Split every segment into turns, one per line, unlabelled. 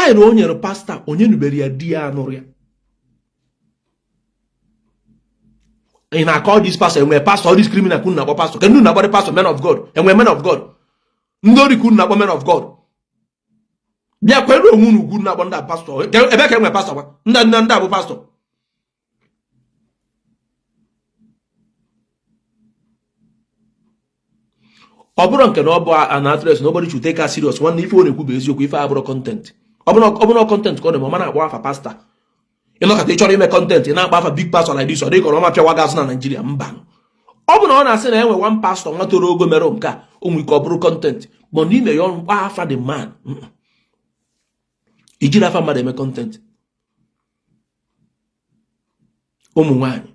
Style o nyere pastọ, onye nubere ya di ya anụrụ ya. Ị na-akọ this pastor, enwere pastor, this criminal ka unu na-akpọ pastor. Kedu na-akpọ pastor? Men of God, enwere men of God? Ndị ori ka unu na-akpọ men of God. Bịa kwere onwe unu ugwu na-akpọ ndị a pastor. Ebe ka enwere pastor gwa ndị ndị abụ pastor? Ọ bụrụ nke na ọ bụ an actress, nobody should take her serious. Nwanne, ife ọ na-ekwu bụ eziokwu. Ife abụrụ content. Ọ bụrụ content ka ọ na-eme, ọ ma na-akpọ afa pastor. Ịnọkọta, ị chọrọ ime content, ị na-akpa afa big pastor like this, ọ dịka ọ ma pịawa gị azụ na Naịjirịa. Mba, ọ bụ na ọ na-asị na enwe one pastor nwa toro ogo mere nke a, o nwere ike ọ bụrụ content, ma n'ime ya ọrụ kpaa afa the man. Ijiri afa mmadụ eme content. Ụmụ nwaanyị,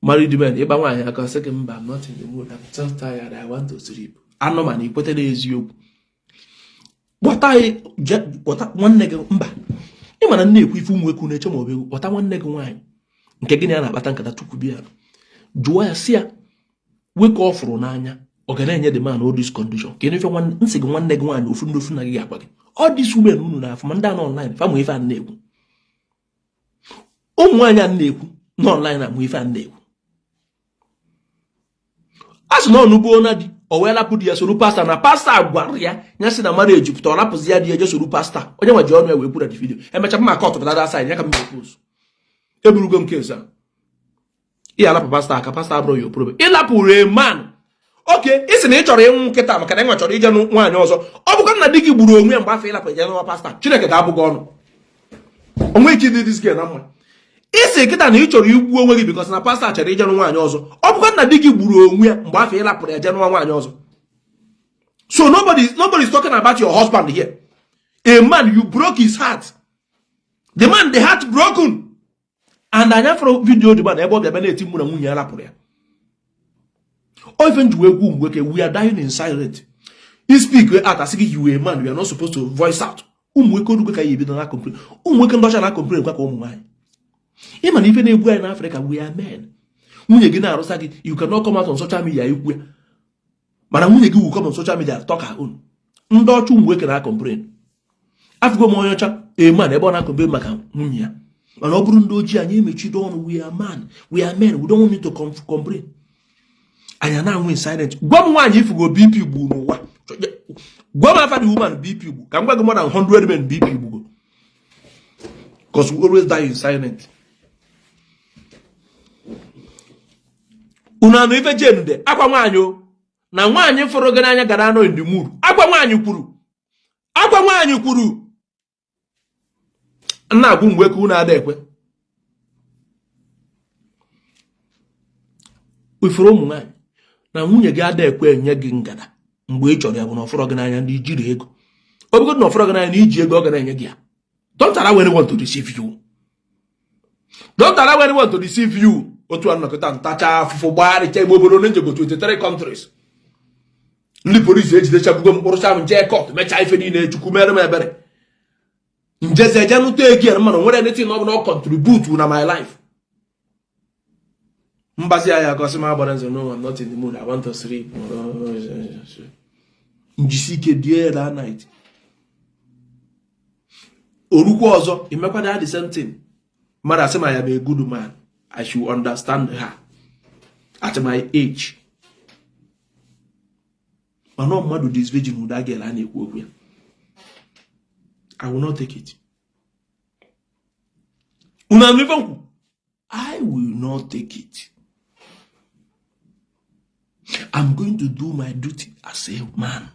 married men, ịgba nwaanyị aka, sị gị mba, I'm not in the mood, I'm just tired, I want to sleep. Anụ mana ikweta n'eziokwu. Kpọta kpọta nwanne gị. Mba, ị mana na-ekwu ife ụmụ nwoke na-eche ma ọ bụ egwu. Kpọta nwanne gị nwaanyị nke gị na ya na-akpata nkata tupu bịa, jụọ ya, sị ya nwoke ọ fụrụ n'anya ọ ga na-enye the man all this condition ka ife nsị gị. Nwanne gị nwaanyị ofu ndị ofu na gị ga-agwa gị. All these women unu na-afụ ma ndị a nọ online fa mụ ife a na-ekwu. Ụmụ nwaanyị a na-ekwu nọ online amụ ife a na-ekwu. A sị na ọnụgbuo na di, o wee lapụ di ya soro pastọ, na pastọ gwara ya, ya sị na marriage pụta, ọ lapụzi ya di ya je soro pastọ. Onye nwe ji ọnụ ya wee kwuru the video. Emecha mma aka ọtụpụta that side ya ka m post. Eburugo m case a. Ị alapụ pastọ aka, pastọ abụrụ ya problem. Ịlapụrụ a man, okay, ị sị na ị chọrọ ịnwụ nkịta maka na ị chọrọ ije nwaanyị ọzọ. Ọ bụkwa na di gị gburu onwe ya mgbe afọ ịlapụ ije nwa pastọ, Chineke ga-abụ gị ọnụ onwe ike ịdị this girl na mma. Ị sị kịta na ị chọrọ igbu onwe gị because na pastọ chọrọ ije nwaanyị ọzọ. Ọ bụkwa na di gị gburu onwe ya mgbe afọ ịlapụrụ ya je nwa nwaanyị ọzọ. So nobody is talking about your husband here. A man, you broke his heart. The man, the heart broken. And anya fọrọ video dị man ebe ọ bịa bịa na-eti mkpu na nwunye ya rapụrụ ya. O ife nji wee gwu mgbe ke we are dying in silent. You speak out, asị gị you a man, you are not supposed to voice out. Ụmụ nwoke orugo ka ya ebido na complain. Ụmụ nwoke ndị ọcha na complain kwa ka ụmụ nwaanyị. Ịma na ife na-egbu anyị n'Afrịka, we are men. Nwunye gị na-arụsa gị, you cannot come out on social media ikwu ya, mana nwunye gị will come on social media talk her own. Ndị ọcha, ụmụ nwoke na complain. Afụgo m onye ọcha, a man, ebe ọ na-complain maka nwunye ya, mana ọ bụrụ ndị ojii, anyị emechido ọnụ. We are man, we are men, we don't want to complain. Anyị na-anwụ in silent. Gwa m nwaanyị ifugo BP gbu n'ụwa. Gwa m afa the woman BP gbu, ka m gwa gị more than 100 men BP gbugo, because we always die in silent. Unu anụ ife Jane de akwa nwaanyị o na nwaanyị fụrụ gị n'anya gara anọ in the mood. Akwa nwaanyị kwuru, akwa nwaanyị kwuru nna agwụ mgbe ka unu ada ekwe ifuru ụmụ nwaanyị na nwunye gị ada ekwe enye gị ngada mgbe ị chọrọ ya bụ na ọfụrọ gị n'anya ndị ijiri ego. Ọ bụgodị na ọfụrọ gị n'anya na iji ego, ọ ga na-enye gị ya. Don't allow anyone to deceive you. Don't allow anyone to deceive you. Otu a nnọkọta ntacha afụfụ gbagharịcha igbe obodo na njego 23 countries, ndị polisi ejidechabugo m, kpụrụcha m jee court, mechaa ife niile. Chukwu mere m ebere, njeze eje nụta ego ya, mana nwere anything ọ bụla ọ contribute na my life. Mgbazi ya gosi m agbara nze, no, I'm not in the mood, I want to sleep. Njisi ike die ya that night. Orukwa ọzọ, imekwa the same thing. Mmadụ asị ma ya bụ a good man, I should understand her at my age. Mana mmadụ this virgin ụda girl a na-ekwu okwu ya, I will not take it. Unu anụ ife nkwu? I will not take it. I'm going to do my duty as a man.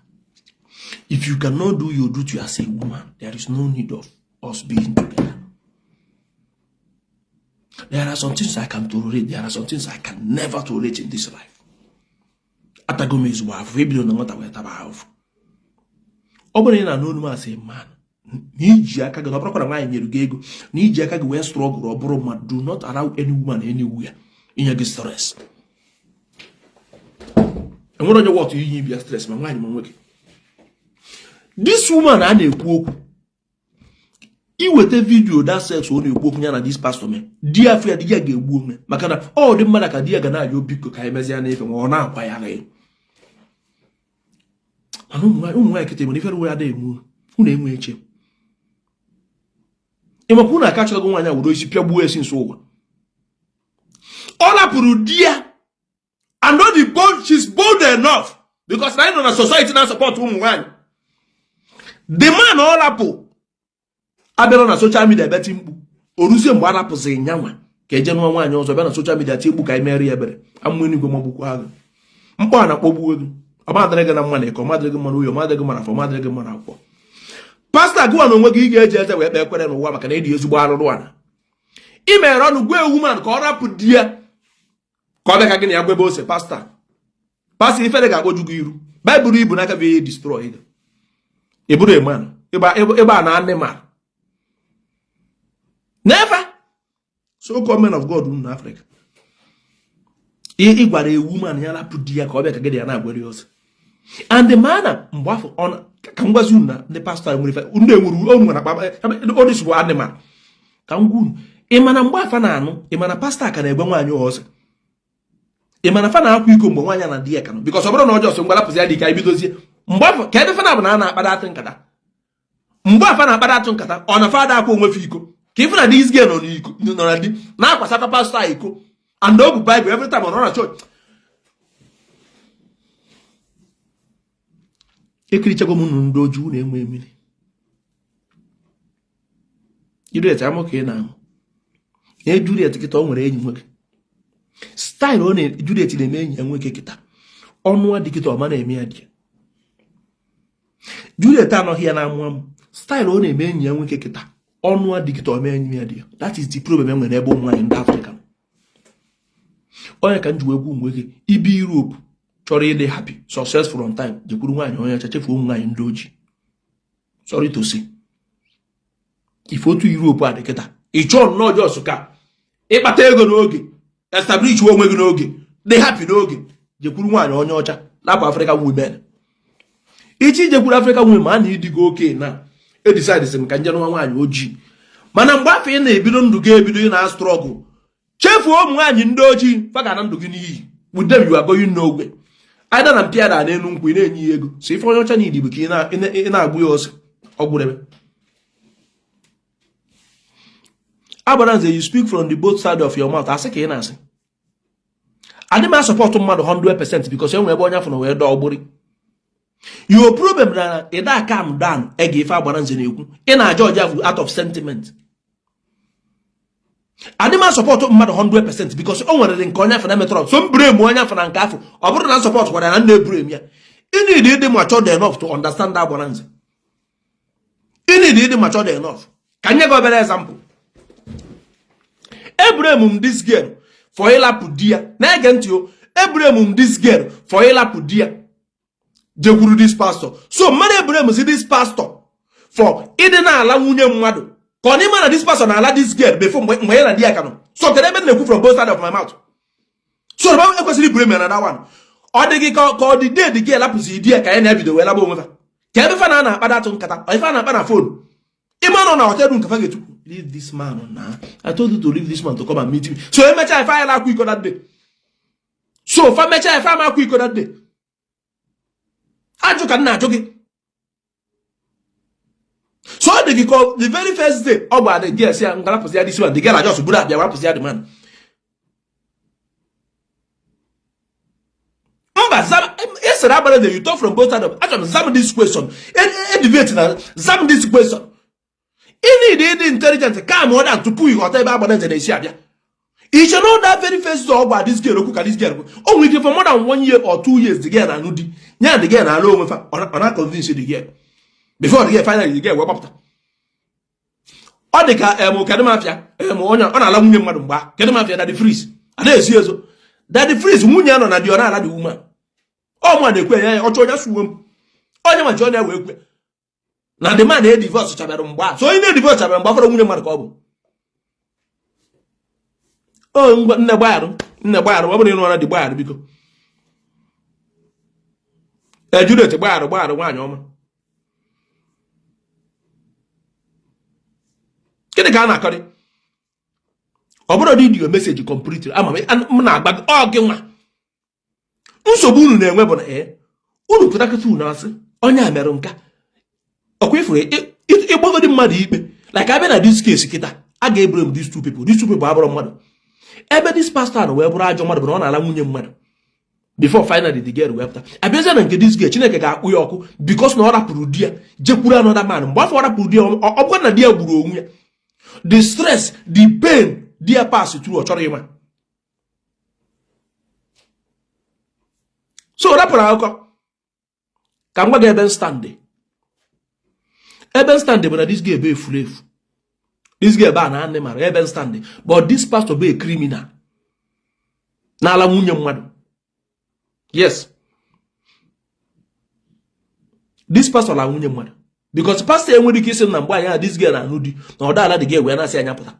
If you cannot do your duty as a woman, there is no need of us being together. There are some things I can tolerate. There are some things I can never tolerate in this life. Atago m ezigbo afụfụ, ebido na nwata wee taba ahụfụ. Ọ bụrụ na ị na-anụ olu m as a man, na iji aka gị, na ọ bụrụkwa na nwaanyị nyere gị ego, na iji aka gị wee struggle, ọ bụrụ mmadụ, do not allow any woman anywhere inye gị stress. Enwere onye wọtụ inye ibia stress, ma nwaanyị ma nwoke. This woman a na-ekwu okwu, iweta video that sex ọ na-ekwu okwu ya na this pastor mee, di ya afọ ya, di ya ga-egbu onwe, maka na ọ dị mmadụ ka di ya ga na-ayọ biko ka anyị mezie n'ife ma ọ na-akwa ya. Mana ụmụ nwaanyị kịta nwere ifere ya adịghị eme. Unu enwe eche ịmakwa unu aka chọrọ nwaanyị a were isi pịagbuo esi nso ụwa. Ọ lapụrụ di ya and all the bold, she's bold enough because na anyị nọ na society na-support ụmụ nwaanyị. The man ọ lapụ abịara na social media bịa ti mkpu. O ruzie mgbe a rapụziri nyanwa ka eje nụọ nwaanyị ọzọ, bịa na social media tie mkpu ka anyị mere ya ebere. Amụ enigwe magbukwa agụ mkpọ a na-akpọgbuo gị. Ọmadịrị gị na mma na eke, ọmadịrị gị mma na uyo, ọmadịrị gị mma na afọ, ọmadịrị gị mma na akwụkwọ. Pastọ, gụwa na onwe gị, ị ga-eji eze wee kpee ekwere n'ụwa maka na ịdị ezigbo arụrụ ana. Ị mere ọnụ gwa woman ka ọ rapụ di ya ka ọ bịa ka gị na ya gwebe ose. Pastọ, pastọ, ifere ga-akpọju gị iru. Baịbụl ibu n'aka bụ ihe destroy gị. Ị bụrụ a man, ịgba na animal. Never so called men of God na Africa. Ị gwara a woman ya rapụ di ya ka ọ bịa ka gị na ya na-agwere ya ọsọ. And the man mgbe afọ ka m gwazi unu na ndị pastọ nwere ife ndị enwere o nwere akpa odis bụ animal. Ka m gwa unu, ị mana mgbe afa na-anụ, ị mana pastọ ka na-egwe nwaanyị ọzọ, ị mana fa na-akwa iko mgbe nwaanyị na di ya ka nọ, because ọ bụrụ na ọjọọ so ngwa lapụzi ya dị ka anyị bidozie mgbe afọ ka ebe fa na bụ na a na-akpada atụ nkata. Mgbe afa na-akpada atụ nkata, ọ na fa ada akwa onwe fa iko ka ife na this girl nọ n'iko, nọ na di na-akwasakwa pastọ a iko, and o bu Bible every time ọ nọ na church. Ekirichago m unu ndị ojii, unu enwe mmiri. Juliet, amụ ka ị na-amụ na Juliet kịta ọ nwere enyi nwoke. Style ọ na Juliet na-eme enyi ya nwoke kịta, ọnụ adị kịta ọma na-eme ya. Di Juliet anọghị ya na-amụ amụ. Style ọ na-eme enyi ya nwoke kịta, ọnụ adị kịta ọma enyi ya di ya. That is the problem e nwere ebe ụmụ nwaanyị ndị Afrịka. Onye ka m ji wee gwa ụmụ nwoke ibi Europe chọrọ ịdị happy, successful on time, jekwuru nwaanyị onye ọcha, chefuo ụmụ nwaanyị ndị ojii. Sorry to say, ife otu Europe a dị kịta, ị chọọ nnọọ just ka ịkpata ego n'oge, establish onwe gị n'oge, dị happy n'oge, jekwuru nwaanyị onye ọcha, lapụ African women. Ichi ijekwuru African women, ma a na ịdịgo oke na e decide sị m ka nje nwa nwaanyị ojii. Mana mgbe afọ ị na-ebido ndụ gị, ebido ị na-struggle, chefuo ụmụ nwaanyị ndị ojii, fa ga na ndụ gị n'iyi. With them you are going nowhere. Either na mpịa n'elu nkwụ, ị na-enye ya ego. So ife onye ọcha na bụ ka ị na-agbụ ya ọsọ ọgwụrebe. Agbaranze, you speak from the both side of your mouth. Asị ka ị na-asị, adị m a-support mmadụ 100% because enwere ebe onye afọ na wee dọọ ọgbụrị. Your problem na ịda calm down ege ife Agbaranze na-ekwu. Ị na-aja ọja out of sentiment. Adị m a-support mmadụ 100% because o nwere nke onye afọ na metọrọ, so m blame onye afọ na nke afọ. Ọ bụrụ na support kwara na nna e-blame ya. Ị need ịdị matured enough to understand Agbaranze. Ị need ịdị matured enough. Ka nye gị obere example. E-blame m this girl for ịlapụ di ya. Na-ege ntị o. E-blame m this girl for ịlapụ di ya jekwuru this pastor. So mmadụ e-blame si this pastor for ịdị na-ala nwunye mmadụ, ka ọ n'ime na this pastor na-ala this girl before mgbe ya na di ya ka nọ. So kedu ebe m na-ekwu from both side of my mouth? So ekwesịrị i-blame ya na that one. Ọ dị gị ka ọ dị dead girl lapụzi di ya ka ya na-ebido wee laba onwe fa, ka ebe fa na na-akpada atụ nkata, ife a na-akpa na phone. Ime nọ na hotel room ka fa ga-etukwu, "Leave this man na I told you to leave this man to come and meet me." So emechaa ife anyị na-akwa iko that day. So fa mechaa ife ama akwa iko that day. Ajụ ka m na-ajụ gị. So ọ dị gị ka the very first day ọ gwara the girl si ya ngalapụzi ya this man, the girl just buru abịa rapụzi ya the man. Mba, esere agbara the you talk from both sides of. Achọrọ m zam this question, edivate na zam this question. Ị need ịdị intelligent, calm down tupu ị ghọta ebe agbara nze na-esi abịa. Iche na that very first day ọ gwa this girl okwu ka this girl o nwere ike for more than 1 year or 2 years the girl na-anụ di ya, the girl na-alụ onwe fa, ọ na-convince the girl before the girl finally the girl wee gbapụta. Ọ dị ka em kedụ mafia em onye ọ na-ala nwunye mmadụ mgbe kedụ mafia Daddy Freeze a na-ezi ezo. Daddy Freeze, nwunye ya nọ na di, ọ na-ala the woman. Ọ mụ na-ekwe ya, ọchọ onye suwe m onye ma ji ọ na-ewe ekwe na the man e-divorce chabere mgbe a. So onye na-edivorce chabere mgbe afọrọ nwunye mmadụ ka ọ bụ o ngwa. Nne, gbagharụ, nne, gbagharụ. Ọ bụrụ ịnụ ọra dị, gbagharụ biko. Juliet, gbagharụ, gbagharụ nwaanyị ọma. Gịnị ka a na-akọrị? Ọ bụrụ dị your message complete, ama m na-agba ọ gị nwa. Nsogbu unu na-enwe bụ na ee unu pụtakịta, unu asị onye a merụ nka. Ọkwa ifuru ịgbagodi mmadụ ikpe, like abịa na this case kịta, a ga-eblame these two people. These two people abụrụ mmadụ. Ebe this pastor na wee bụrụ ajọ mmadụ bụ na ọ na-ala nwunye mmadụ before finally the girl wee pụta. Abịazie na nke this girl, Chineke ga-akpụ ya ọkụ because na ọ rapụrụ di ya jekwuru another man. Mgbe afọ ọ rapụrụ di ya, ọ bụrụ na di ya gburu onwe ya, the stress, the pain di ya pass through, ọ chọrọ ịma. So rapụrụ akụkọ ka m gwa gị ebe stand. Ebe stand bụ na this girl bụ efuru efu, this girl ebe a na anị mara ebe stand, but this pastor bụ a criminal n'ala nwunye mmadụ. Yes, this pastor la nwunye mmadụ, because pastor enwere ike isi na mgbe anyị this girl na-anụ di na ọda ala dị gị wee na-asị anya pụta.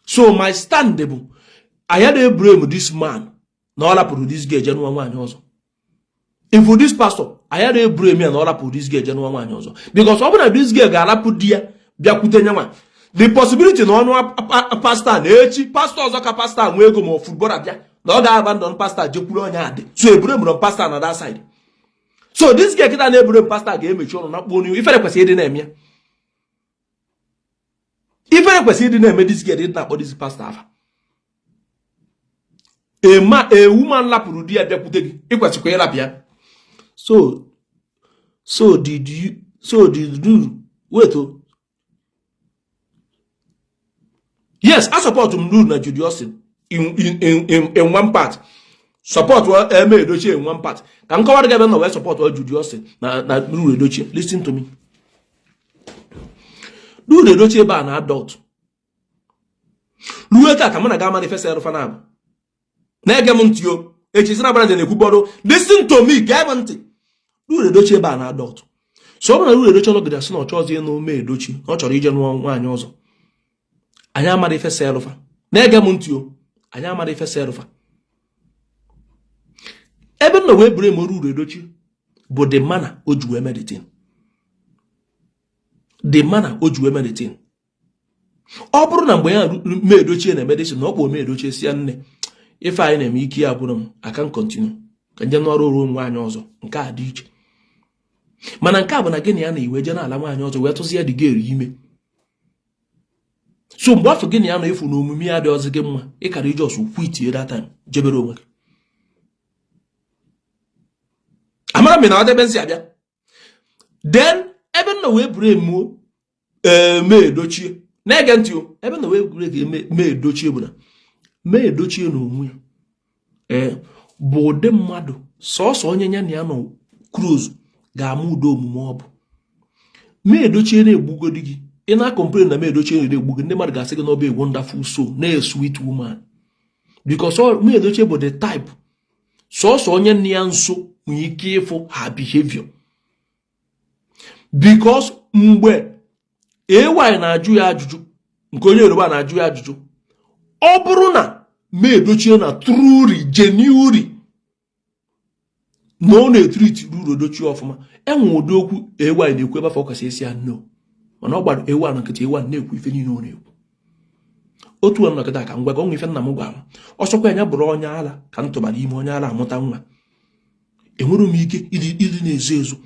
So my stand bụ anyị na-eblame this man na ọ rapụrụ this girl je nụọ nwaanyị ọzọ. If this pastor, anyị na-eblame ya na ọ rapụrụ this girl je nụọ nwaanyị ọzọ, because ọ bụrụ na this girl ga-arapụ di ya bịakwute nye nwa, the possibility na ọnụ pastor na echi pastor ọzọ ka pastor nwee ego ma ọ footballer bịa na ọ ga-abandon pastor jekwuru onye adị. So eblamerọ pastor na that side. So this girl kịta na-eblame pastor ga-emechi ọnụ na kpuo n'ihu. Ifere kwesịrị ịdị na-eme ya, ifere kwesịrị ịdị na-eme this girl ịdị na-akpọ this pastor afa. Ema a woman lapụrụ di ya bịakwute gị, ị kwesịkwa ịrapụ ya. So did you, so did you wait o. Yes, I support m Ruth na Judy Austin in one part, support Eme Edochie in one part. Ka m kọwara gị ebe nọ wee support Judy Austin na Ruth Edochie. Listen to me. Ruth Edochie ebe a na adult ruo taa ka mụ na ga manifest erufa na abụ na-ege m ntị o echi sị na agbara na-ekwu bọrụ. Listen to me, gee m ntị. Ruth Edochie ebe a na adult, so ọ bụrụ na Ruth Edochie nọgide sị na ọ chọọzi ịnụ Ome Edochie, na ọ chọrọ ije nụọ nwaanyị ọzọ, anyị amara ife selụfa. Na-ege m ntị o, anyị amara ife selụfa. Ebe m nọ wee blame Ruth Edochie bụ the manner o ji wee meditate, the manner o ji wee meditate. Ọ bụrụ na mgbe ya Ome Edochie na medicine na ọ kpọ Ome Edochie si ya, nne, ife anyị na-eme ike ya gwụrụ m, aka m continue ka nje n'ọrụ ruo nwaanyị ọzọ, nke a dị iche. Mana nke a bụ na gịnị ya na iwe je n'ala nwaanyị ọzọ wee tụzi ya dị geri ime. So mgbe afọ gịnị ya na efu na omume ya dị ọzọ gị mma, ịkara ije ọsọ quit that time, jebere onwe gị. Amara m na ọ debe nsi abịa. Then ebe nna wee buru emuo Eme Edochie, na-ege ntị o, ebe nna wee buru Eme Edochie bụ na Eme Edochie na onwe ya ee bụ ụdị mmadụ sọsọ onye ya na ya nọ close ga-ama ụdị omume ọ bụ. Eme Edochie na-egbugodi gị, ị na-complain na Eme Edochie na-egbu gị, ndị mmadụ ga-asị gị na ọ bụ a wonderful soul na sweet woman, because Eme Edochie bụ the type sọsọ onye nne ya nso nwere ike ịfụ ha behavior. Because mgbe AY na-ajụ ya ajụjụ, nke onye Yoruba na-ajụ ya ajụjụ, ọ bụrụ na Eme Edochie na truly genuinely na ọ na-etreat Ruth Edochie ọfụma, enwe ụdị okwu AY na-ekwu ebe afọ kwesịrị isi ya no, mana ọ gbara AY na nkịtị. AY na-ekwu ife niile ọ na-ekwu otu a nọkịta. Ka m gwa gị ọnwa ife nna m gwara m, ọsọkwa ya bụrụ onye ala ka m tụbara ime, onye ala amụta nwa, enwere m ike ịdị na-ezo ezo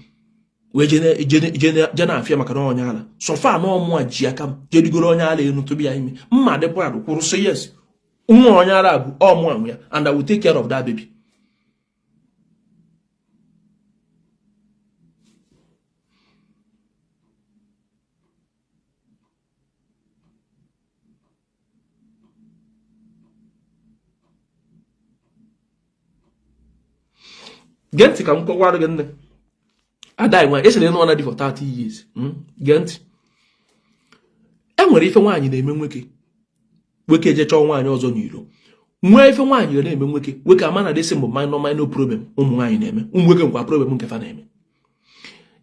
wee je na-afịa maka na onye ala sọfa na ọmụa ji aka m jerigoro onye ala elu tụbụ ya ime. Mma dị proud kwụrụ sị yes, nwa onye ara bụ ọmụa nwe ya, and I will take care of that baby. Gee ntị ka m kọwara gị, nne ada nwaanyị esiri nụọ na di for 30 years. Gee ntị, e nwere ife nwaanyị na-eme nwoke, nwoke eje chọọ nwaanyị ọzọ n'iro. Nwee ife nwaanyị na-eme nwoke, nwoke ama na dịsị mbụ minor minor problem ụmụ nwaanyị na-eme, ụmụ nwoke nkwa problem nke fa na-eme.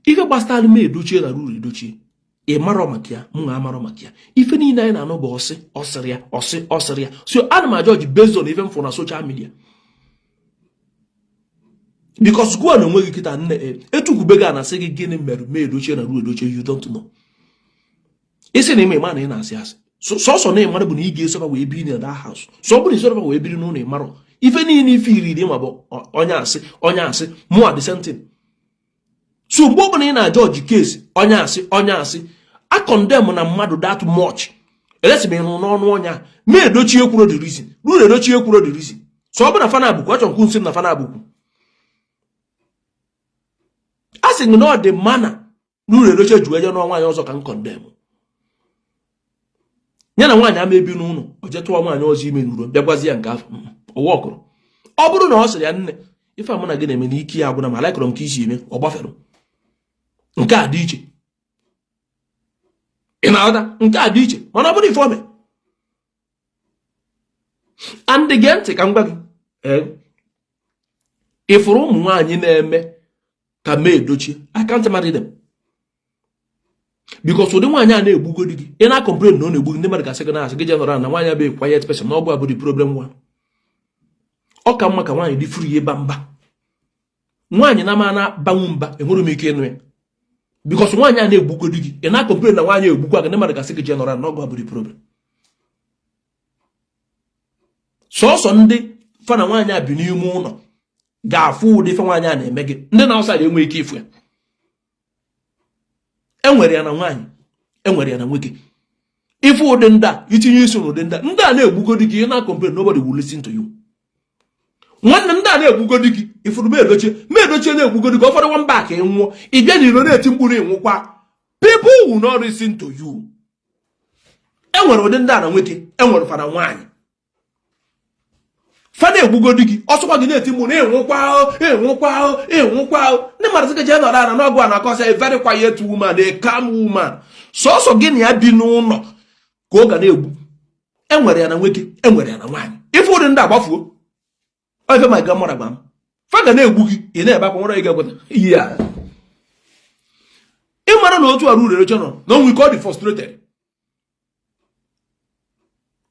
Ife gbasara m Edochie na Ruth Edochie, ị marọ maka ya, m nwa amarọ maka ya. Ife niile anyị na-anụ bụ ọsị ọsịrị ya, ọsị ọsịrị ya. So ana m ajudge based on ife m fụrụ na social media, because gụọ na onwe gị kịta, nne, etukwube gị a na-asị gị gịnị mere Eme Edochie na Ruth Edochie, you don't know. Isi na ime ịma na ị na-asị asị, sọsọ na ịmara bụ na ị ga-esoba wee biri na that house. So ọ bụrụ na isoba wee biri n'ụlọ, ịmarọ ife niile, ife iriri ma bụ onye asị, onye asị mụa the same thing. So mgbe ọbụla ị na-ajudge case onye asị onye asị a condemn na mmadụ that much unless ma ị nụ n'ọnụ ọnya May Edochie kwuru the reason Ruth Edochie kwuru the reason. So ọ bụ na fana abụkwu achọ nkwu nsị na fana abụkwu a sị na ọ dị mma na Ruth Edochie ji eje nụọ nwaanyị ọzọ ka m condemn ya na nwaanyị ama ebi n'ụlọ o je tụọ nwaanyị ọzọ ime n'uro bịa gwazi ya nke afọ ụwa ọkụrụ. Ọ bụrụ na ọ sịrị ya nne ife a mụ na gị na-eme na ike ya agwụna ma alaikọrọ m ka isi eme ọ gbafere nke a dị iche. Ị na-aghọta? Nke a dị iche. Mana ọ bụrụ ife ome and gee ntị ka m gwa gị, ị fụrụ ụmụ nwaanyị na-eme ka May Edochie, I can't marry them because ụdị nwaanyị a na-egbugodi gị, ị na-complain na ọ na-egbu gị, ndị mmadụ ga-asị gị na-asị gị jee nọrọ na nwaanyị abụghị quiet person na ọ bụ abụ the problem one. Ọ ka mma ka nwaanyị dị free ịba mba. Nwaanyị na ama na-abanwu mba enwere m ike ịnụ ya because nwaanyị a na-egbugodi gị, ị na-complain na nwaanyị egbukwa gị, ndị mmadụ ga-asị gị jee nọrọ na ọgụ abụ the problem. Sọsọ ndị fa na nwaanyị a bi n'ime ụlọ ga-afụ ụdị ife nwaanyị a na-eme gị, ndị na outside enweghị ike ịfụ ya. Enwere ya na nwaanyị, enwere ya na nwoke. Ife ụdị ndị a itinye isi n'ụdị ndị a, ndị a na-egbugodi gị, ị na-complain, nobody will listen to you. Nwanne, ndị a na-egbugodi gị, ifuru May Edochie, May Edochie na-egbugodi gị, ụfọdụ nwamba ka ị nwụọ, ị bịa n'iro na-eti mkpụrụ ịnwụkwa, people will not listen to you. Enwere ụdị ndị a na nwoke, enwere fana nwaanyị. Fa na-egbugodi gị, ọsọkwa gị na-eti mkpu na ịnwụkwa ịnwụkwa ịnwụkwa, ndị mmadụ sị gị jee nọrọ ala n'ọgụ a na-akọsa a very quiet woman, a calm woman. Sọsọ gị na ya bi n'ụlọ ka ọ ga na-egbu. Enwere ya na nwoke, enwere ya na nwaanyị. Ife ụdị ndị agbafuo ife ma ga mara gba m fa ga na-egbu gị, ị na-ebe akwa nwere ị ga-ekweta ihe a. Ị mara na otu arụ rere nọ na onwe ike ọ dị frustrated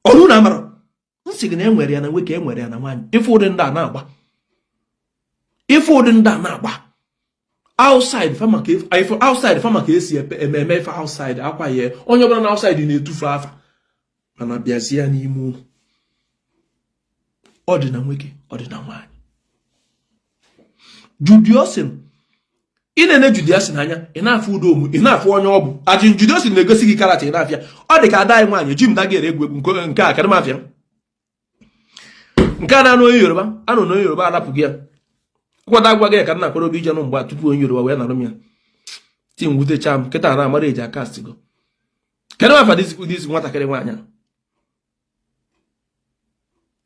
ọrụ na amara nsị gị na enwere ya na nwoke, enwere ya na nwaanyị. Ife ụdị ndị a na-agba, ife ụdị ndị a na-agba outside fa maka ife outside fa maka esi ememe ife outside akwa ya onye ọbụla na outside na-etufu afa, mana bịazie ya n'ime ụlọ, ọ dị na nwoke, ọ dị na nwaanyị. Judy Austin, ị na-ene Judy Austin anya, ị na-afụ ụdị omu, ị na-afụ onye ọ bụ ajin. Judy Austin na-egosi gị character, ị na-afịa ọ dị ka ada anyị nwaanyị ji m dagere egwu egwu nke a kedụ m afịa nke a na-anụ onye Yoruba anụ na onye Yoruba arapụghị ya kwado agwa gị ka m na-akwadobe ije nụ mgbe tupu onye Yoruba wee narụ m ya ti m wutecha m kịta na amara eji aka stigo. Kedụ afa this nwatakịrị nwaanyị a?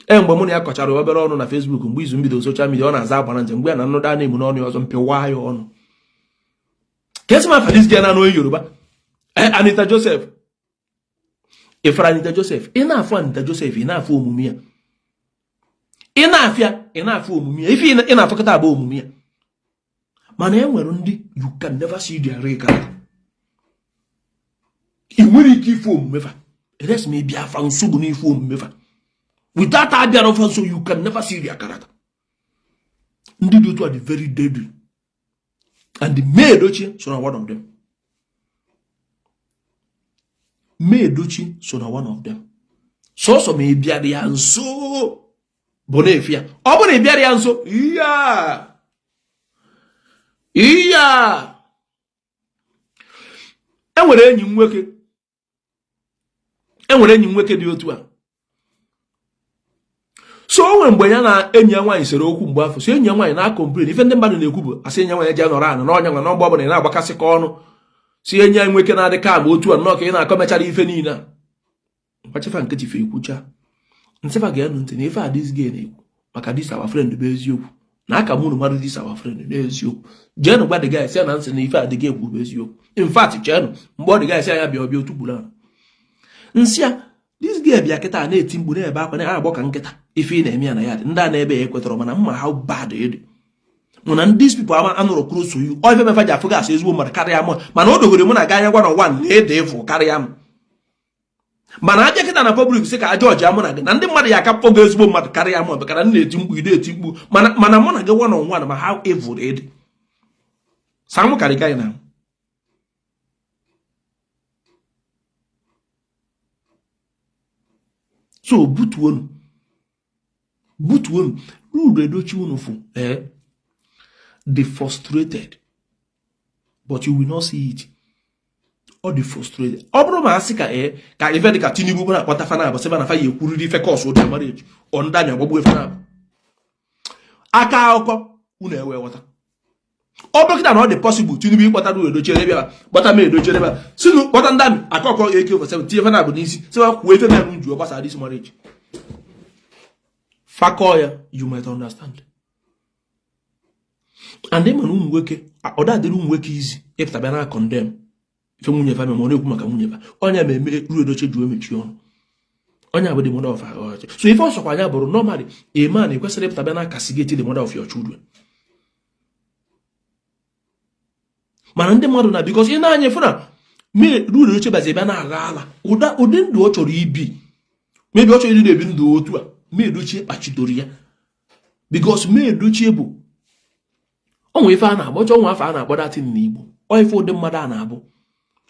E mgbe mụ na ya kọchara obere ọnụ na Facebook mgbe izu mbido social media, ọ na-aza agbara njem mgbe ya na nnụda na-emu n'ọnụ ya ọzọ mpịwa ya ọnụ. Ka esi m afa this girl na-anụ onye Yoruba? Anita Joseph. Ịfara Anita Joseph, ị na-afụ Anita Joseph, ị na-afụ omume ya, ị na-afịa, ị na-afụ omume ya, ife ị na-afụkọta abụ omume ya. Mana e nwere ndị you can never see their real character. Ị nwere ike ife omume fa eres ma ị bịa afa nsogbu n'ife omume fa. Without abịara fa nso, you can never see their character. Ndị dị otu a dị very deadly, and the May Edochie so na one of them. May Edochie so na one of them. Sọsọ ma ị bịara ya nso bụ na-efe ya. Ọ bụrụ na ị bịara ya nso, iya iya. Enwere enyi m nwoke, enwere enyi m nwoke dị otu a. So o nwere mgbe ya na enyi ya nwaanyị sere okwu mgbe afọ. So enyi ya nwaanyị na-acomplain ife ndị mmadụ na-ekwu bụ asị enyi ya nwaanyị ji nọrọ ana n'ọnya nwa n'ọgba ọbụla ị na-agbakasị ka ọnụ si enyi ya nwoke na-adị ka ama otu a nnọọ ka ị na-akọ mechara ife niile a mgbachifa nkịtị fe ekwucha nsịfa ga-enu ntị na ife a this guy na-ekwu maka this our friend bụ eziokwu na aka mụ mmadụ this our friend n'eziokwu. Jeenụ gwa the guy sị ya na nsị na ife adịghị ekwu bụ eziokwu. In fact, cheenụ mgbe ọ dị guy sị ya bịa ọbịa otugburu ahụ nsị ya this guy bịa kịta na-eti mkpu na-ebe akwa na-agbọ ka nkịta ife ị na-eme ya na ya dị ndị a na-ebe ya ekwetọrọ. Mana mma how bad ị dị mụ na ndị people ama anụrụ close to you ọ ife mefa ji afụ gasị ezigbo mmadụ karịa mụ. Mana o dogoro mụ na ga anya gwa na ụwa na ịdị ịfụ karịa m. Mana aja kịta na public sị ka aja ọja mụ na gị na ndị mmadụ ya aka kpọ gị ezigbo mmadụ karịa mụ bekara m na-eti mkpu ị na-eti mkpu. Mana mụ na gị one on one ma how evil ị dị sa mụ karị gaghị na. So butuonu butuonu Ruth Edochie unu fụ the frustrated. But you will not see it. Ọ dị frustrated. Ọ bụrụ ma a sị ka ee ka ife dị ka Tinubu bụrụ akpọta fana abụ sị na fa ya ekwuriri ife cause ụdị marriage ọ ndị army agbagbuo ife na aka akụkọ unu ewe ghọta. Ọ bụrụ kịta na ọ dị possible Tinubu ịkpọta Rue Edochie bịa, kpọta May Edochie bịa, sinu kpọta ndị army akọkọ AK47 tinye fana abụ n'isi, sịwa kwuo ife mere nju gbasara this marriage, fakọ ya, you might understand. And ị mana ụmụ nwoke, ọ dadịrị ụmụ nwoke izi ịpụta bịa na condemn ife nwunye fa ma ọ na-ekwu maka nwunye fa. Onye ma eme Rue Edochie ji emechi ọnụ, onye abụ the mother of her. So ife ọsọkwa anya bụrụ, normally a man ekwesịrị ịpụta bịa na castigate the mother of your children. Mana ndị mmadụ na because ị na-anya fụ na Rue Edochie bazi bịa na-agha ala ụdị ndụ ọ chọrọ ibi, maybe ọ chọrọ ịdị na-ebi ndụ otu a, May Edochie kpachidoro ya, because May Edochie bụ onwe ife a na-agba ọchọ nwa afọ a na-akpọ datin n'Igbo, ọ ife ụdị mmadụ a na-abụ.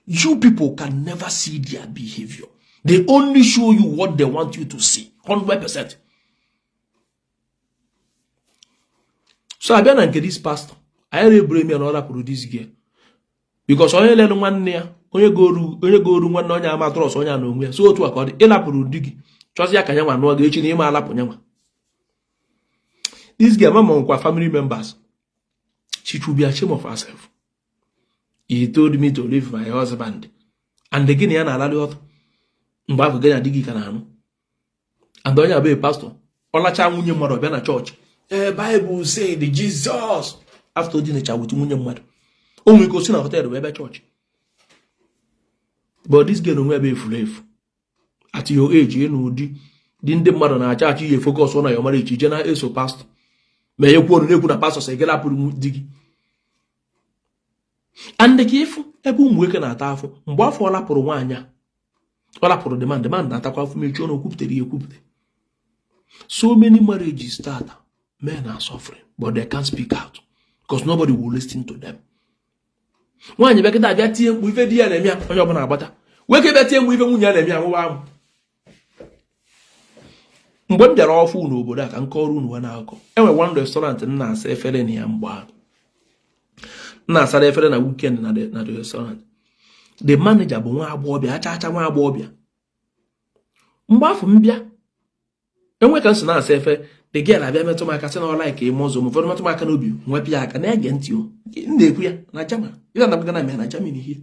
You people can never see their behavior. They only show you what they want you to see, 100%. So abịa na nke this pastor, anyị na-eburu emi ya na ọ rapụrụ this girl because onye lelu nwanne ya, onye goru nwanne onye ama trust onye na onwe ya. So otu a ka ọ dị, ịlapụrụ di gị chọzi ya ka nyanwa nụọ gị echi na ịma alapụ nyanwa. This girl mama nkwa family members, she should be ashamed of herself. He told me to leave my husband, and gịnị ya na-alalị ọtọ mgbe ahụ gị na di gị ka na-anụ, and onye abụghị pastor, ọ lacha nwunye mmadụ ọ bịa na chọọchị, ee, Bible said Jesus, after dinacha with nwunye mmadụ, o nwere ike o si na hotel wee bịa chọọchị. But this girl onwe ebe efuru efu at your age, ị na ụdị dị ndị mmadụ na-achọ achọ ihe focus na your marriage, ije na-eso pastor ma ekwu ọnụ na-ekwu na pastor sị gị lapụrụ di gị. And ka ịfụ ebe ụmụ nwoke na-ata afụ mgbe afọ ọ lapụrụ nwaanyị a, ọ lapụrụ the man, the man na-atakwa afụ mechie ọnụ, okwupụtere ya ekwupụta. So many marriages start, men are suffering, but they can't speak out because nobody will listen to them. Nwaanyị bịa kịta bịa tie mkpu ife di ya na-eme ya, onye ọbụla agbata. Nwoke bịa tie mkpu ife nwunye ya na-eme ya, nwụwa amụ. Mgbe m bịara ọfụ n'obodo a ka m kọrọ unu nwa n'akụkọ, enwere one restaurant m na-asa efere na ya. Mgbe ahụ m na-asara efere na weekend na the restaurant, the manager bụ nwa agbọghọbịa, acha acha nwa agbọghọbịa. Mgbe afọ m bịa enwe ka m si na-asa efere, the girl abịa metụ m aka, sị na ọ like ime ụzọ m. Ụfọdụ metụ m aka n'obi, nwepụ ya aka, na-ege ntị o, m na-ekwu ya na German, ịga na na na Germany here,